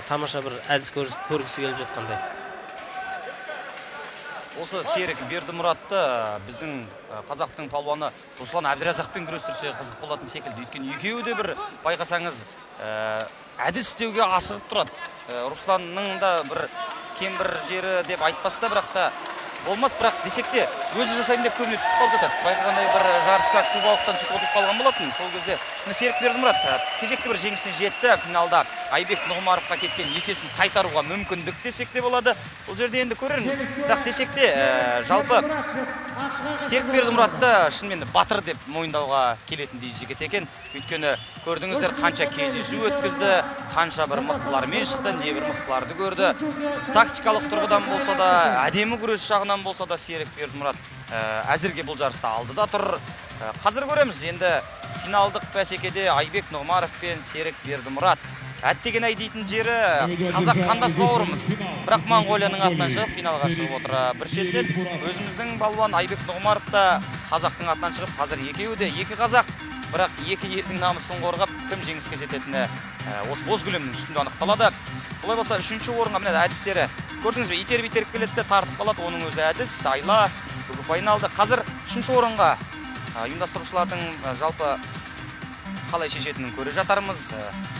тамаша бір әдіс көргісі келіп жатқандай. Осы Серік Бердімұратты біздің қазақтың палуаны Руслан Әбдіразақпен күрестірсе қызық болатын секілді. Өйткені екеуі де бір байқасаңыз, әдіс істеуге асығып тұрады. Русланның да бір кем бір жері деп айтпас та, бірақ та болмас, бірақ десек те өзі жасаймын деп көбіне түсіп қалып жатады. Байқағандай бір жарыста кубалықтан сөйтіп ұтылып қалған болатын. Сол кезде міне Серік Бердімұрат кезекті бір жеңісіне жетті. Финалда Айбек Нұғымаровқа кеткен есесін қайтаруға мүмкіндік десек те болады. Бұл жерде енді көрерміз. Бірақ десек те, жалпы Серік Бердімұратты шынымен де батыр деп мойындауға келетіндей жігіт екен. Өйткені көрдіңіздер, қанша кездесу өткізді, қанша бір мықтылармен шықты, небір мықтыларды көрді. Тактикалық тұрғыдан болса да, әдемі күрес жағынан болса да Серік Бердімұрат, әзірге бұл жарыста алдыда тұр. Қазір көреміз енді финалдық бәсекеде Айбек Нұғымаров пен Серік Бердімұрат. Әттеген ай дейтін жері қазақ қандас бауырымыз, бірақ Моңғолияның атынан шығып финалға шығып отыр. Бір шетінен өзіміздің балуан Айбек Нұғымаров та қазақтың атынан шығып, қазір екеуі де екі қазақ, бірақ екі елдің намысын қорғап кім жеңіске жететіні, осы боз кілемнің үстінде анықталады. Олай болса үшінші орынға міне әдістері көрдіңіз бе, итеріп итеріп келеді де тартып қалады, оның өзі әдіс, айла, ұпайын алды. Қазір үшінші орынға, ұйымдастырушылардың, жалпы Қалай шешетінін көре жатармыз.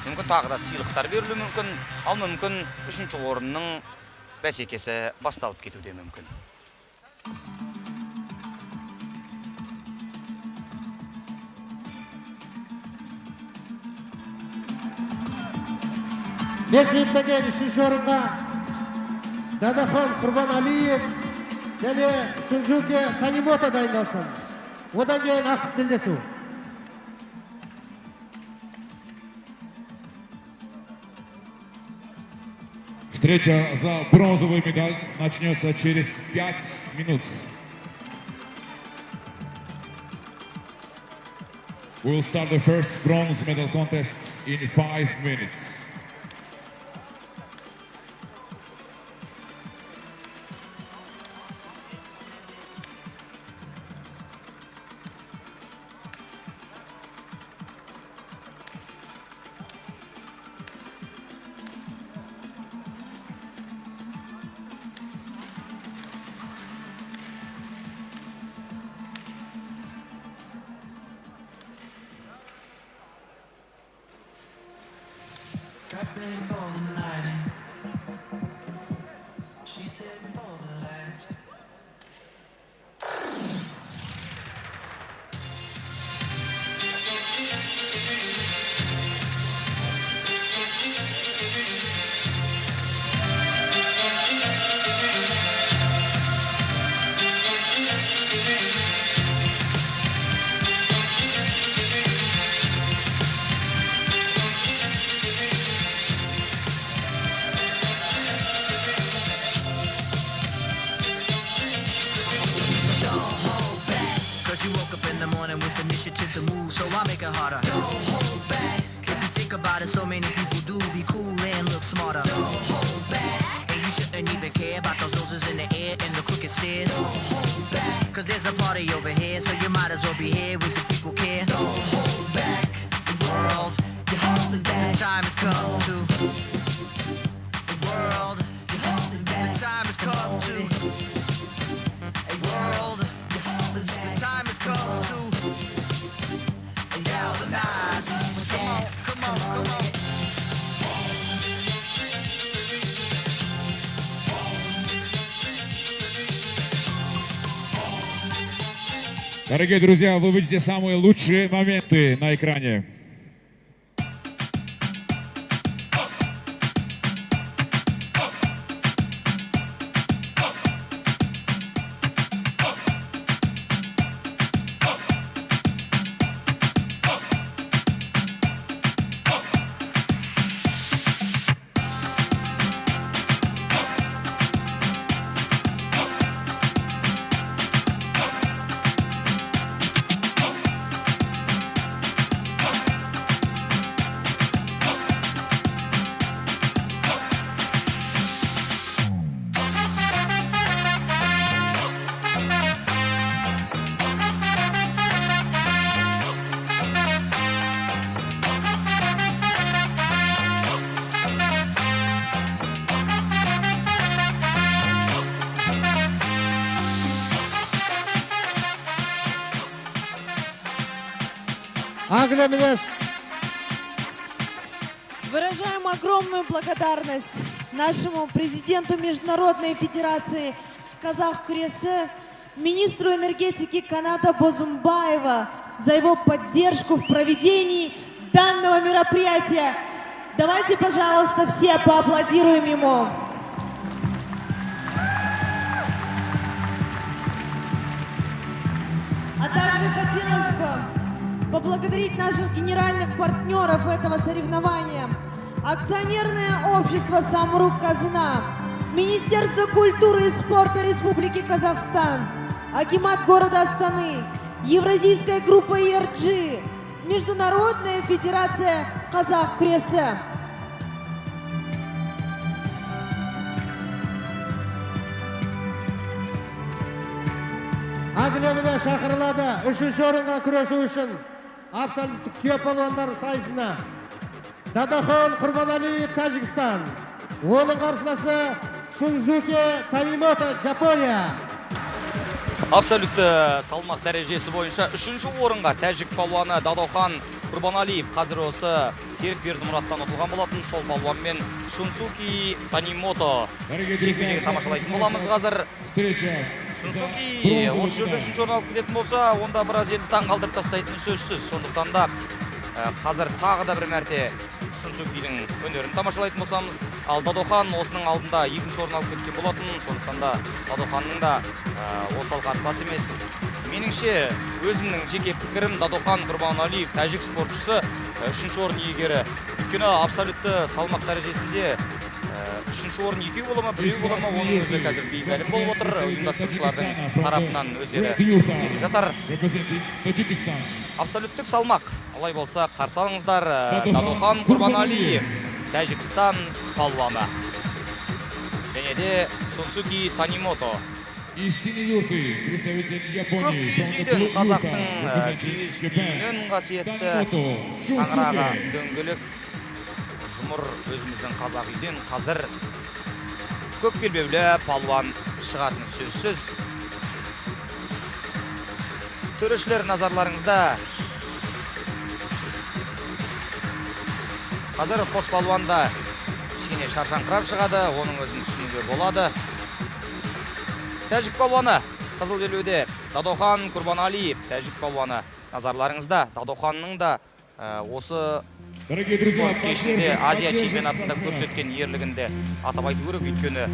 Мүмкін, тағы да сыйлықтар берілуі мүмкін, ал мүмкін, үшінші орынның бәсекесі басталып кетуі де мүмкін. 5 минуттан кейін үшінші орынға Дадахон Құрбаналиев және Сунжуке Танимото дайындалсын. Одан кейін ақтық белдесу. Встреча за бронзовую медаль начнется через 5 минут. We'll start the first bronze medal contest in 5 minutes. Got ready for the night. She's heading for the lights. Cause you woke up in the morning with initiative to move, so I make it harder. Don't hold back. If you think about it, so many people do be cool and look smarter. Don't hold back. And you shouldn't even care about those noses in the air and the crooked stairs. Don't hold back. Cause there's a party over here, so you might as well be here with the people care. Don't hold back. The world, you're holding back. The time has come to. The world, you're holding back. The time has come to. World, the time has come to galvanize. Come on, come on, come on. Дорогие друзья, вы увидите самые лучшие моменты на экране. Англия менен Выражаем огромную благодарность нашему президенту Международной Федерации Қазақ күресі, министру энергетики Каната Бозумбаева за его поддержку в проведении данного мероприятия. Давайте, пожалуйста, все поаплодируем ему. А также хотелось бы поблагодарить наших генеральных партнеров этого соревнования. Акционерное общество «Самрук Казына», Министерство культуры и спорта Республики Казахстан, Акимат города Астаны, Евразийская группа ERG, Международная федерация Қазақ күресі. Англия менен шақырылады үшінші орынға күресу үшін абсолюттік түйе палуандар сайысына Дадахон Құрбаналиев, Тәжікстан. Оның қарсыласы Шунзуке Танимото, Жапония. Абсолютті салмақ дәрежесі бойынша үшінші орынға тәжік палуаны Дадохан Құрбаналиев қазір осы Серік Бердімұраттан ұтылған болатын. Сол палуанмен Шунсуки Танимото жекпе-жегі тамашалайтын боламыз қазір. Шунсуки осы жерде үшінші орын алып кететін болса, онда біраз елді таң қалдырып тастайтыны сөзсіз. Сондықтан да қазір тағы да бір мәрте Шунсукидің өнерін тамашалайтын болсамыз, ал Дадохан осының алдында екінші орын алып кеткен болатын. Сондықтан да Дадоханның да осал қарсылас емес. Меніңше, өзімнің жеке пікірім, Дадохан Құрбаналиев тәжік спортшысы, үшінші орын иегері. Өйткені абсолютті салмақ дәрежесінде үшінші орын екеу бола ма, біреу бола ма, оның өзі қазір беймәлім болып отыр. Ұйымдастырушылардың тарапынан өздері беріп жатар. Абсолюттік салмақ. Олай болса, қарсы алыңыздар, Дадохан Құрбаналиев, Тәжікстан палуаны. Және де Шунсуки Танимото. Из синей юрты представитель Көк Японии. киіз үйден, қазақтың киіз үйінен қасиетті шаңырағы дөңгелек жұмыр өзіміздің қазақ үйден қазір көк белбеулі палуан шығатын сөзсіз. Төрешілер, назарларыңызда. Қазір қос палуан да кішкене шаршаңқырап шығады, оның өзін түсінуге болады. Тәжік палуаны қызыл белбеуде Дадохан Құрбаналиев, тәжік палуаны, назарларыңызда. Дадоханның да осы Дорогие друзья, спорт кешінде поддержим, Азия поддержим чемпионатында спортсмена. көрсеткен ерлігінде атап айту керек. Өйткені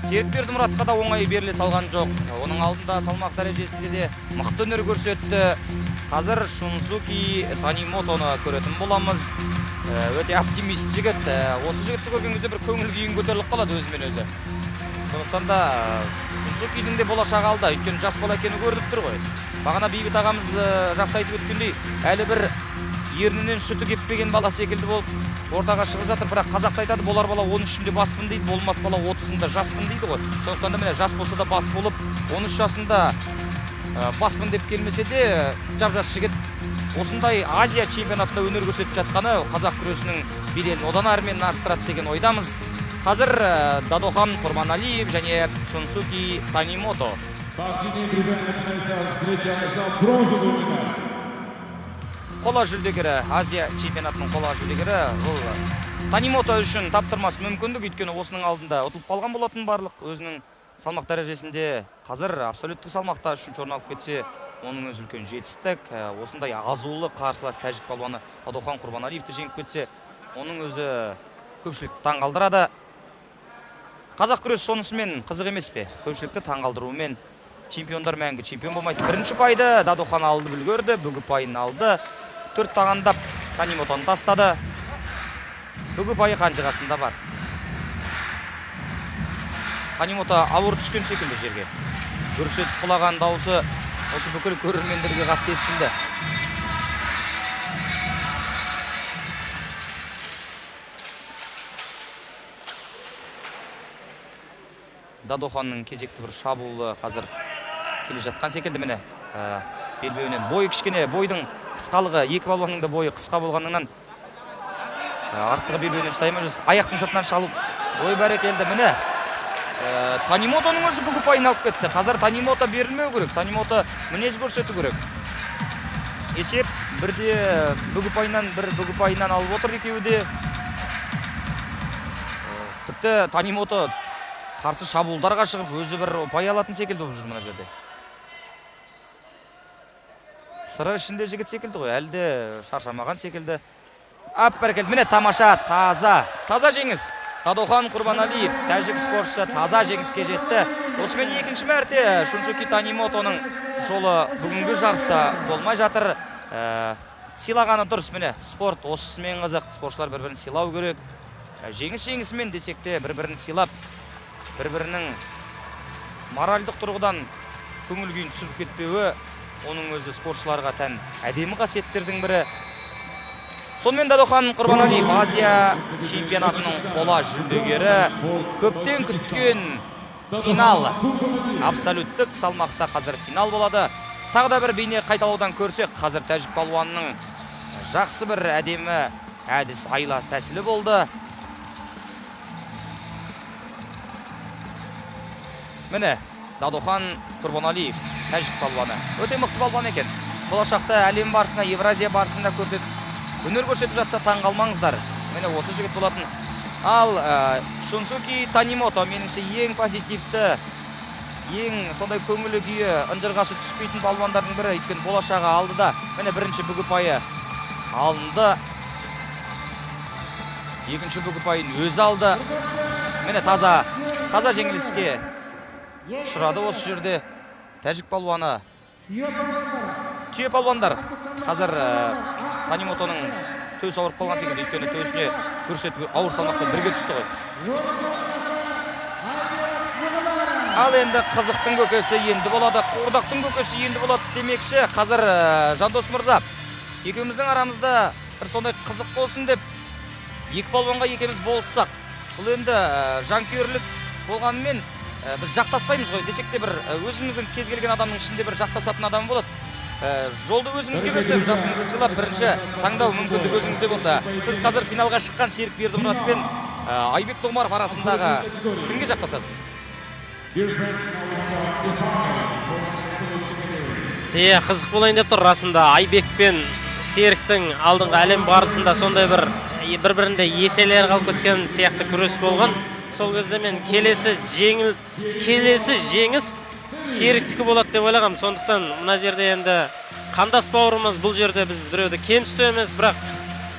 Серік Бердімұратқа да оңай беріле салған жоқ. Оның алдында салмақ дәрежесінде де мықты өнер көрсетті. Қазір Шунсуки Танимотоны көретін боламыз. Өте оптимист жігіт. Осы жігітті көрген кезде бір көңіл күйің көтеріліп қалады өзімен өзі. Сондықтан да Шунсукидің де болашағы алда, өйткені жас бала екені көрініп тұр ғой. Бағана Бейбіт ағамыз жақсы айтып өткендей, әлі бір ернінен сүті кеппеген бала секілді болып ортаға шығып жатыр. Бірақ қазақта айтады, болар бала 13-інде баспын дейді, болмас бала 30-ында жаспын дейді ғой. Сондықтан да міне жас болса да бас болып, 13 жасында баспын деп келмесе де, жап-жас жігіт осындай Азия чемпионатында өнер көрсетіп жатқаны қазақ күресінің беделін одан әрмен арттырады деген ойдамыз. Қазір Дадохан Құрбаналиев және Шунсуки Танимото. Дорогие друзья, начинается встреча за бронзовую медаль. Қола жүлдегері, Азия чемпионатының қола жүлдегері. Бұл Танимото үшін таптырмас мүмкіндік, өйткені осының алдында ұтылып қалған болатын барлық өзінің салмақ дәрежесінде. Қазір абсолюттік салмақта үшінші орын алып кетсе, оның өзі үлкен жетістік. Осындай азулы қарсылас тәжік палуаны Дадохан Құрбаналиевті жеңіп кетсе, оның өзі көпшілікті таңғалдырады. Қазақ күресі сонысымен қызық емес пе? Көпшілікті таңғалдыруымен. Чемпиондар мәңгі чемпион болмайды. Бірінші ұпайды Дадохан алды, үлгерді, бүгі ұпайын алды. Төрт тағандап Танимотоны тастады. Бүгі ұпайы қанжығасында бар. Танимото ауыр түскен секілді жерге. Гүрс етіп құлаған дауысы осы бүкіл көрермендерге қатты естілді. Дадоханның кезекті бір шабуылы қазір келе жатқан секілді. Міне, белбеуінен бойы кішкене, бойдың қысқалығы, екі балуанның да бойы қысқа болғанынан, артығы белбеуінен ұстай алмай жүр. Аяқтың сыртынан шалып, ой, бәрекелді, міне. Танимотоның өзі бүгі ұпайын алып кетті. Қазір Танимото берілмеу керек, Танимото мінез көрсету керек. Есеп бірде бүгі ұпайынан, бір бүгі ұпайынан алып отыр екеуі де. Тіпті Танимото қарсы шабуылдарға шығып, өзі бір ұпай алатын секілді болып жүр мына жерде. Сыры ішінде жігіт секілді ғой, әлі де шаршамаған секілді. Ап, бәрекелді, міне тамаша, таза, таза жеңіс. Дадохан Құрбаналиев, тәжік спортшысы, таза жеңіске жетті. Осымен екінші мәрте Шунсуки Танимотоның жолы бүгінгі жарыста болмай жатыр. Сыйлағаны дұрыс, міне спорт осысымен қызық, спортшылар бір-бірін сыйлау керек. Жеңіс жеңісімен десек те бір-бірін сыйлап, бір-бірінің моральдық тұрғыдан көңіл күйін түсіріп кетпеуі оның өзі спортшыларға тән әдемі қасиеттердің бірі. Сонымен Дадохан Құрбаналиев Азия чемпионатының қола жүлдегері. Көптен күткен финал. Абсолюттік салмақта қазір финал болады. Тағы да бір бейне қайталаудан көрсек, қазір тәжік палуанның жақсы бір әдемі әдіс айла тәсілі болды. Міне Дадохан Құрбаналиев, тәжік палуаны. Өте мықты палуан екен. Болашақта әлем барысында, Евразия барысында көрсетіп, өнер көрсетіп жатса, таң қалмаңыздар. Міне, осы жігіт болатын. Ал Шунсуки Танимото меніңше ең позитивті, ең сондай көңілі күйі ынжырғасы түспейтін балуандардың бірі, өйткені болашағы алдыда. Міне, бірінші бүк ұпайы алынды, екінші бүк ұпайын өзі алды. Міне, таза таза жеңіліске ұшырады осы жерде тәжік балуаны. Түйе палуандар. Түйе палуандар қазір Танимотоның төсі ауырып қалған секілді, өйткені төсіне көрсетіп ауыр салмақпен бірге түсті ғой. Ал енді қызықтың көкесі енді болады, қуырдақтың көкесі енді болады демекші, қазір Жандос мырза, екеуміздің арамызда бір сондай қызық болсын деп екі балуанға екеуміз болыссақ, бұл енді жанкүйерлік болғанымен, біз жақтаспаймыз ғой десек те, бір өзіміздің кез келген адамның ішінде бір жақтасатын адам болады. Жолды өзіңізге берсем, жасыңызды сыйлап, бірінші таңдау мүмкіндігі өзіңізде болса, сіз қазір финалға шыққан Серік Бердімұрат пен Айбек Нұғымаров арасындағы кімге жақтасасыз? Dear friends, now we start the final for absolute category. Иә, қызық болайын деп тұр расында. Айбек пен Серіктің алдыңғы әлем барысында сондай бір бір бірінде еселер қалып кеткен сияқты күрес болған. Сол кезде мен келесі жеңіс Серіктікі болады деп ойлағанмын. Сондықтан мына жерде енді қандас бауырымыз, бұл жерде біз біреуді кемсіту емес, бірақ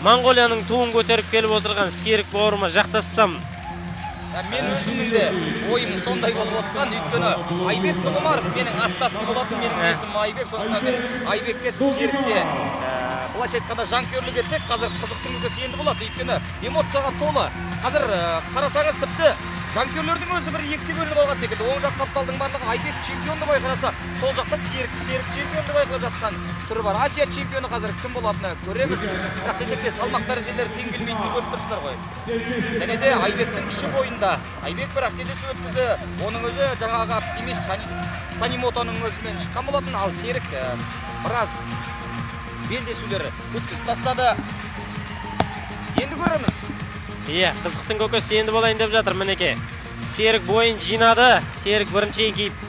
Моңғолияның туын көтеріп келіп отырған Серік бауырыма жақтассам. Мен өзімнің де ойым сондай болып отқан, өйткені Айбек Нұғымаров менің аттасым болатын, менің есімім Айбек, сондықтан мен Айбекке, Серікке былайша айтқанда жанкүйерлік етсек, қазір қызықтың көкесі енді болады, өйткені эмоцияға толы. Қазір қарасаңыз, тіпті жанкүйерлердің өзі бір екіге бөлініп алған секілді. Оң жақ қапталдың барлығы «Айбек чемпион» деп айқайласа, сол жақта «Серік, Серік чемпион» деп айқайлап жатқан түрі бар. Азия чемпионы қазір кім болатыны көреміз. Бірақ десек те, салмақ дәрежелері тең келмейтінін көріп тұрсыздар ғой. Және де Айбектің күші бойында. Айбек бірақ кездесу өткізді. Оның өзі жаңағы оптимист Танимотоның өзімен шыққан болатын. Ал Серік біраз белдесулер өткізіп тастады. Енді көреміз. Иә, қызықтың көкесі енді болайын деп жатыр. Мінекей, Серік бойын жинады. Серік бірінші еңкейіп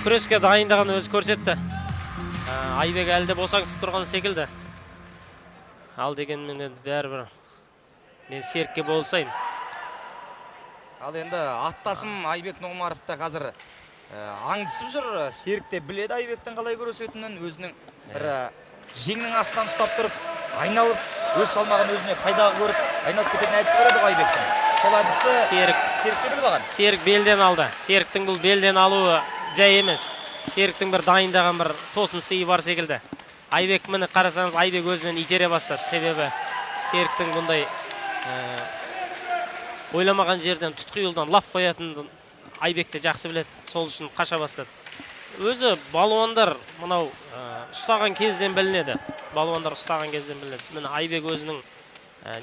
күреске дайындығын өзі көрсетті. Айбек әлі де босаңсып тұрған секілді. Ал дегенмен енді бәрібір мен Серікке болысайын. Ал енді аттасым Айбек Нұғымаров та қазір аңдысып жүр. Серік те біледі Айбектің қалай күресетінін, өзінің бір жеңнің астынан ұстап тұрып, айналып, өз салмағын өзіне пайдаға көріп, айналып кететін әдісі бар еді ғой Айбектің. Сол әдісті Серік те біліп алған. Серік белден алды. Серіктің бұл белден алуы жай емес. Серіктің бір дайындаған бір тосын сыйы бар секілді. Айбек, міне, қарасаңыз, Айбек өзінен итере бастады. Себебі Серіктің бұндай ойламаған жерден тұтқиылдан лап қоятынын Айбек те жақсы біледі. Сол үшін қаша бастады. Өзі балуандар мынау ұстаған кезден білінеді. Балуандар ұстаған кезден білінеді. Міне, Айбек өзінің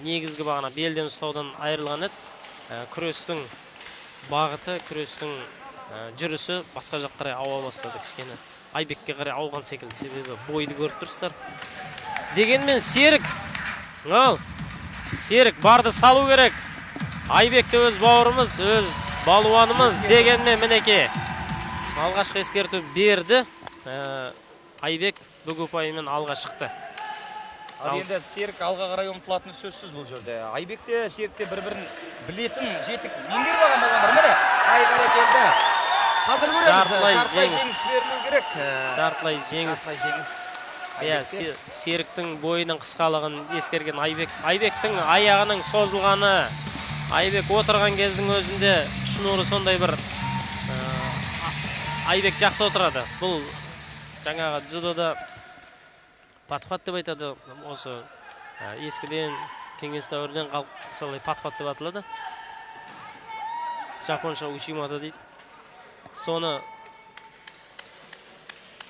негізгі бағана белден ұстаудан айырылған еді. Күрестің бағыты, күрестің жүрісі басқа жаққа қарай ауа бастады кішкене. Айбекке қарай ауған секілді, себебі бойды көріп тұрсыздар. Дегенмен Серік, ал Серік барды салу керек. Айбек те өз бауырымыз, өз балуанымыз. Дегенмен, мінекей, алғашқы ескерту берді. Айбек бүк ұпайымен алға шықты. Ал енді Серік алға қарай ұмтылатыны сөзсіз бұл жерде. Айбек те, Серік те бір бірін білетін, жетік меңгеріп алған балуандар. Міне, ай, бәрекелді. Қазір көреміз. Жартылай Жартылай жеңіс. жеңіс берілу керек. Жартылай жеңіс. Жартылай жеңіс. Иә, Айбекте. Серіктің бойының қысқалығын ескерген Айбек, Айбектің аяғының созылғаны, Айбек отырған кездің өзінде шнуры сондай бір Айбек жақсы отырады. Бұл жаңағы дзюдода подхват деп айтады. Осы ескіден, кеңес дәуірінен қалып, солай подхват деп аталады. Жапонша учимата дейді. Соны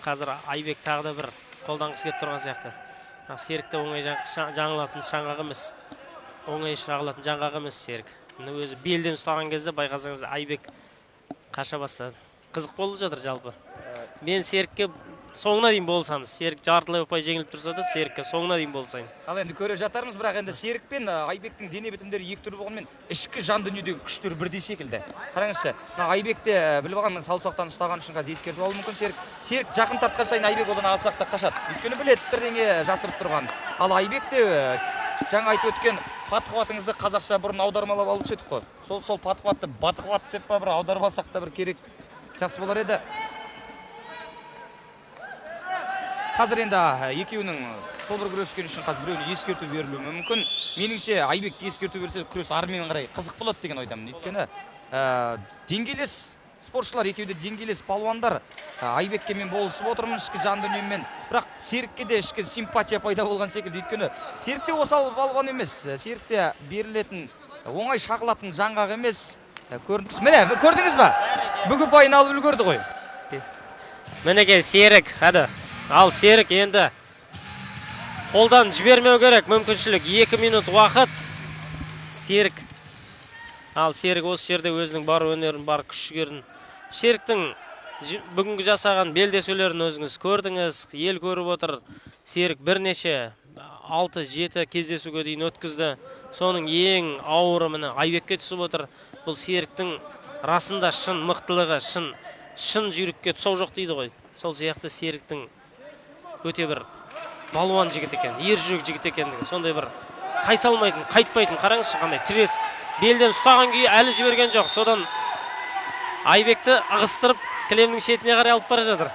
қазір Айбек тағы да бір қолданғысы келіп тұрған сияқты. Бірақ Серік те оңай жаңылатын жаңғақ емес. Оңай шағылатын жаңғақ емес Серік. Міне, өзі белден ұстаған кезде, байқасаңыз, Айбек қаша бастады. Қызық болып жатыр жалпы. Мен Серікке Соңына дейін болысамыз. Серік жартылай ұпай жеңіліп тұрса да, Серікке соңына дейін болысайын. Ал енді көре жатармыз, бірақ енді Серік пен Айбектің дене бітімдері екі түрлі болғанымен, ішкі жан дүниедегі күштері бірдей секілді. Қараңызшы, мына Айбек те біліп алған, саусақтан ұстаған үшін қазір ескертіп алуы мүмкін Серік. Серік жақын тартқан сайын Айбек одан алсақ қашады. Өйткені біледі бірдеңе жасырып тұрған. Ал Айбек те жаңа айтып өткен подхватыңызды қазақша бұрын аудармалап алушы едік қой. Сол подхватты батхват деп па бір аударып алсақ та бір керек, жақсы болар еді. Қазір енді екеуінің сылбыр күрескені үшін қазір біреуіне ескерту берілуі мүмкін. Меніңше, Айбекке ескерту берсе, күрес арымен қарай қызық болады деген ойдамын. Өйткені деңгейлес спортшылар, екеуі де деңгейлес палуандар. Айбекке мен болысып отырмын ішкі жан дүниеммен. Бірақ Серікке де ішкі симпатия пайда болған секілді. Өйткені Серік те осал палуан емес. Серік те берілетін, оңай шағылатын жаңғақ емес. Көрініп. Міне, көрдіңіз ба? Бүгін ұпайын алып үлгерді ғой. Мінекей, Серік, әді. Ал Серік енді қолдан жібермеу керек мүмкіншілік. 2 минут уақыт. Серік. Ал Серік осы жерде өзінің бар өнерін, бар күш жігерін. Серіктің бүгінгі жасаған белдесулерін өзіңіз көрдіңіз, ел көріп отыр. Серік бірнеше 6-7 кездесуге дейін өткізді. Соның ең ауыры міне Айбекке түсіп отыр. Бұл Серіктің расында шын мықтылығы, шын шын жүйрікке тұсау жоқ дейді ғой. Сол сияқты Серіктің өте бір балуан жігіт екен, ер жүрек жігіт екендігі, сондай бір тайсалмайтын, қайтпайтын. Қараңызшы, қандай тіресіп, белден ұстаған күйі әлі жіберген жоқ. Содан Айбекті ығыстырып, кілемнің шетіне қарай алып бара жатыр.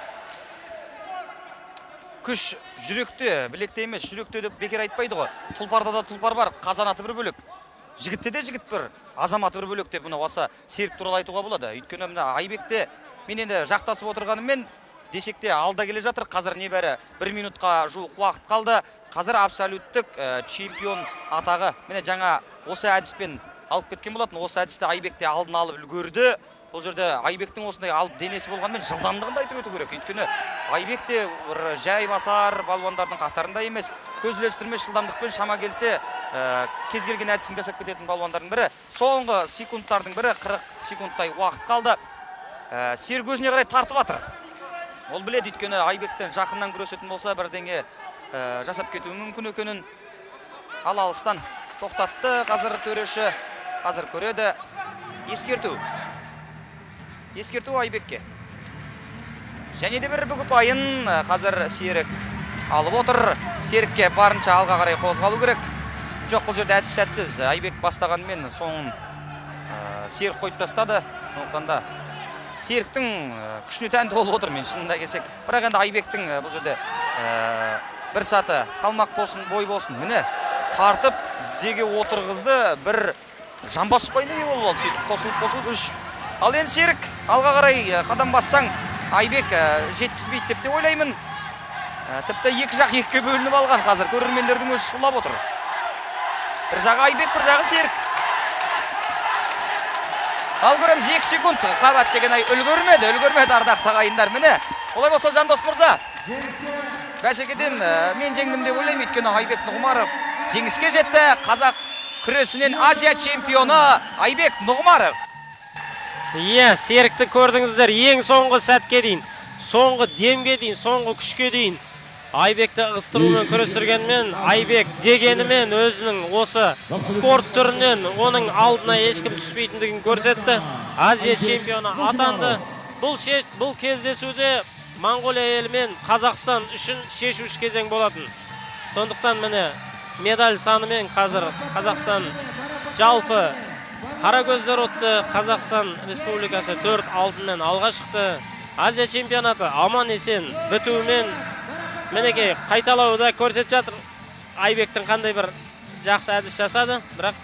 Күш жүректе, білекте емес, жүректе деп бекер айтпайды ғой. Тұлпарда да тұлпар бар, қазанаты бір бөлек, жігітте де жігіт бір, азаматы бір бөлек деп мына осы Серік туралы айтуға болады. Өйткені мына Айбекте мен енді жақтасып отырғаныммен, десек те, алда келе жатыр. Қазір небәрі бір минутқа жуық уақыт қалды. Қазір абсолюттік чемпион атағы міне жаңа осы әдіспен алып кеткен болатын. Осы әдісті Айбек те алдын алып үлгерді. Бұл жерде Айбектің осындай алып денесі болғанымен, жылдамдығын да айтып өту керек. Өйткені Айбек те бір жай басар балуандардың қатарында емес, көз ілестірмес жылдамдықпен шама келсе кез келген әдісін жасап кететін балуандардың бірі. Соңғы секундтардың бірі, 40 секундтай уақыт қалды. Серік өзіне қарай тартып жатыр. Ол біледі, өйткені Айбектен жақыннан күресетін болса, бірдеңе жасап кетуі мүмкін екенін. Ал алыстан тоқтатты қазір төреші. Қазір көреді. Ескерту, ескерту Айбекке. Және де бір бүк ұпайын қазір Серік алып отыр. Серікке барынша алға қарай қозғалу керек. Жоқ, бұл жерде әдіс сәтсіз. Айбек бастағанымен, соңын Серік қойып тастады. Сондықтан да Серіктің күшіне тәнті болып отыр мен шынында келсек. Бірақ енді Айбектің бұл жерде бір саты салмақ болсын, бой болсын, міне, тартып тізеге отырғызды, бір жамбас ұпайына ие болып алды. Сөйтіп қосылып қосылып үш. Ал енді Серік алға қарай қадам бассаң, Айбек жеткізбейді деп те ойлаймын. Тіпті екі жақ екіге бөлініп алған, қазір көрермендердің өзі шулап отыр. Бір жағы Айбек, бір жағы Серік. Ал көреміз, 2 секунд қабат деген ай, үлгермеді, үлгермеді, ардақты ағайындар. Міне, олай болса, Жандос мырза, бәсекеден мен жеңдім деп ойлаймын. Өйткені Айбек Нұғымаров жеңіске жетті. Қазақ күресінен Азия чемпионы Айбек Нұғымаров. Иә, Серікті көрдіңіздер, ең соңғы сәтке дейін, соңғы демге дейін, соңғы күшке дейін Айбекті ығыстырумен күрестіргенмен, Айбек дегенімен өзінің осы спорт түрінен оның алдына ешкім түспейтіндігін көрсетті. Азия чемпионы атанды. Бұл кездесуде Моңғолия елі мен Қазақстан үшін шешуші кезең болатын. Сондықтан міне, медаль санымен қазір Қазақстан жалпы қара көздер ұтты. Қазақстан Республикасы төрт алтынмен алға шықты. Азия чемпионаты аман есен бітуімен, мінекей, қайталауда көрсетіп жатыр. Айбектің қандай бір жақсы әдіс жасады, бірақ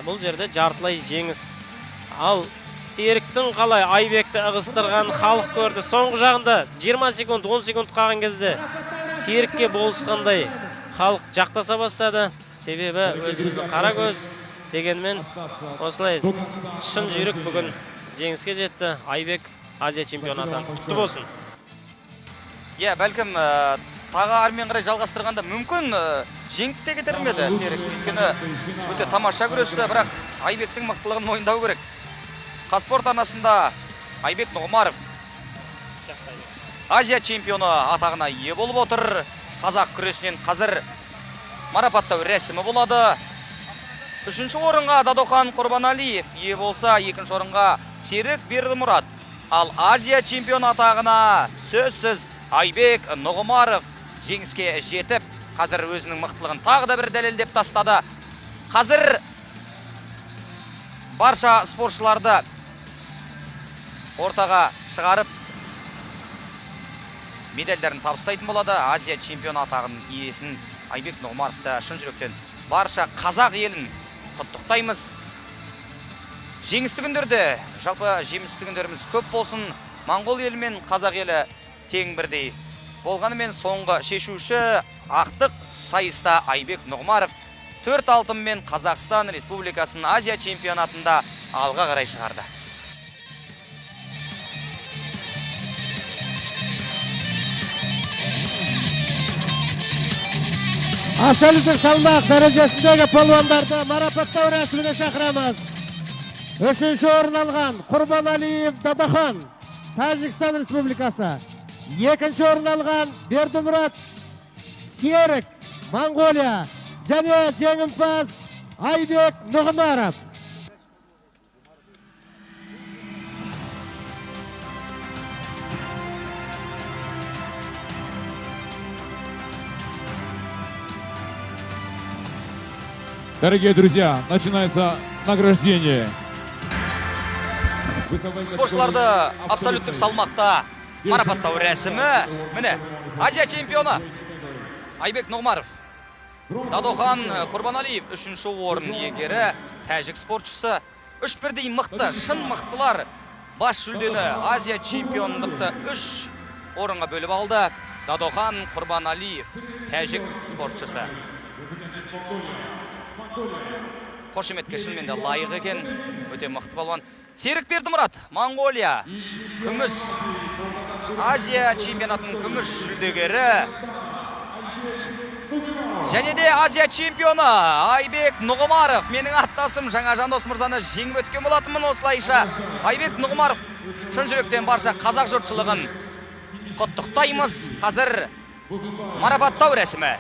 бұл жерде жартылай жеңіс. Ал Серіктің қалай Айбекті ығыстырған халық көрді. Соңғы жағында 20 секунд, 10 секунд қалған кезде Серікке болысқандай халық жақтаса бастады. Себебі өзіміздің қара көз дегенмен, осылай шын жүйрік бүгін жеңіске жетті. Айбек Азия чемпионы атанды. Құтты болсын! Иә, бәлкім тағы армен қарай жалғастырғанда мүмкін жеңіп те кетер ме еді Серік. Өйткені өте тамаша күресті, бірақ Айбектің мықтылығын мойындау керек. Қазспорт арнасында Айбек Нұғымаров. Жақсы, Айбек. Азия чемпионы атағына ие болып отыр. Қазақ күресінен қазір марапаттау рәсімі болады. Үшінші орынға Дадохан Құрбаналиев ие болса, екінші орынға Серік Бердімұрат. Ал Азия чемпионы атағына сөзсіз Айбек Нұғымаров жеңіске жетіп, қазір өзінің мықтылығын тағы да бір дәлелдеп тастады. Қазір барша спортшыларды ортаға шығарып, медальдарын табыстайтын болады. Азия чемпионы атағының иесін Айбек Нұғымаровты шын жүректен барша қазақ елін құттықтаймыз. Жеңісті күндерде, жалпы жемісті күндеріміз көп болсын. Моңғол елі мен қазақ елі тең бірдей болғанымен, соңғы шешуші ақтық сайыста Айбек Нұғымаров төрт алтынмен Қазақстан Республикасын Азия чемпионатында алға қарай шығарды. Абсолюттік салмақ дәрежесіндегі палуандарды марапаттау рәсіміне шақырамыз. Үшінші орын алған Құрбаналиев Дадахан, Тәжікстан Республикасы. Екінші орын алған Бердімұрат Серік, Моңғолия. Және жеңімпаз Айбек Нұғымаров. Дорогие друзья, начинается награждение. Весовой Спортшыларды категории абсолюттік абсолютный. Салмақта марапаттау рәсімі. Міне, Азия чемпионы Айбек Нұғымаров. Дадохан Құрбаналиев үшінші орын иегері, тәжік спортшысы. Үш бірдей мықты, шын мықтылар бас жүлдені, Азия чемпиондықты үш орынға бөліп алды. Дадохан Құрбаналиев, тәжік спортшысы. Қошеметке шынымен де лайық екен, өте мықты балуан. Серік Бердімұрат, Моңғолия, күміс, Азия чемпионатының күміс жүлдегері. Және де Азия чемпионы Айбек Нұғымаров. Менің аттасым, жаңа Жандос мырзаны жеңіп өткен болатынмын осылайша. Айбек Нұғымаров, шын жүректен барша қазақ жұртшылығын құттықтаймыз. Қазір марапаттау рәсімі.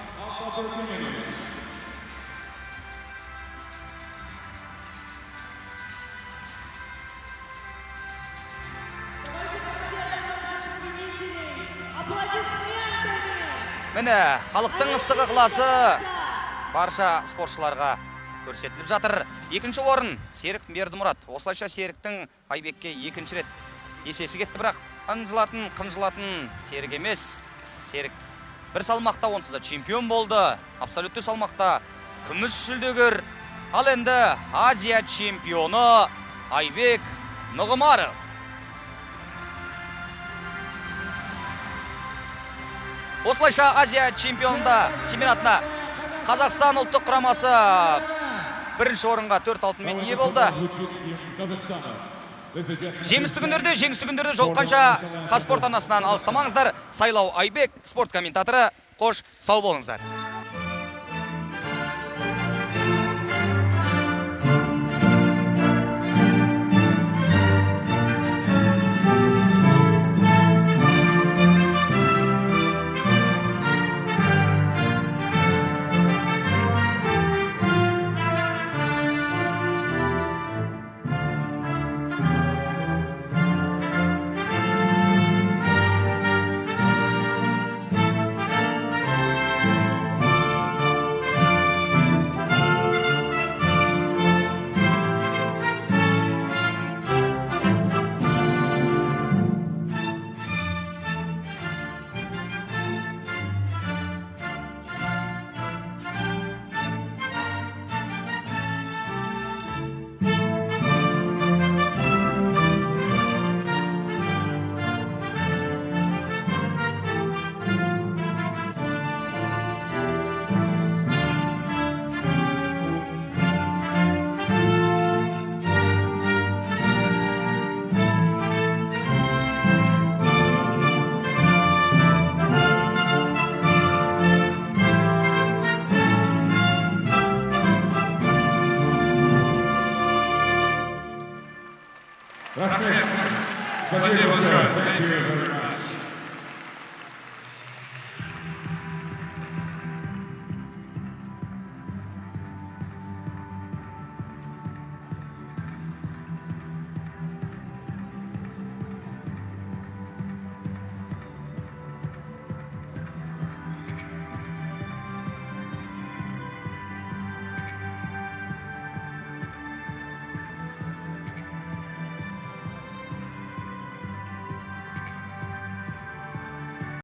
Давайте поддержим наших победителей аплодисментами. Міне, халықтың ыстық ықыласы барша спортшыларға көрсетіліп жатыр. Екінші орын Серік Бердімұрат. Осылайша Серіктің Айбекке екінші рет есесі кетті, бірақ ынжылатын, қынжылатын Серік емес. Серік бір салмақта онсыз да чемпион болды. Абсолютті салмақта күміс жүлдегер. Ал енді Азия чемпионы Айбек Нұғымаров. Осылайша Азия чемпионатына Қазақстан ұлттық құрамасы бірінші орынға төрт алтынмен ие болды. Звучит гимн Казахстана. Жеңісті күндерде жолыққанша, Қазспорт арнасынан алыстамаңыздар. Сайлау Айбек, спорт комментаторы. Қош, сау болыңыздар.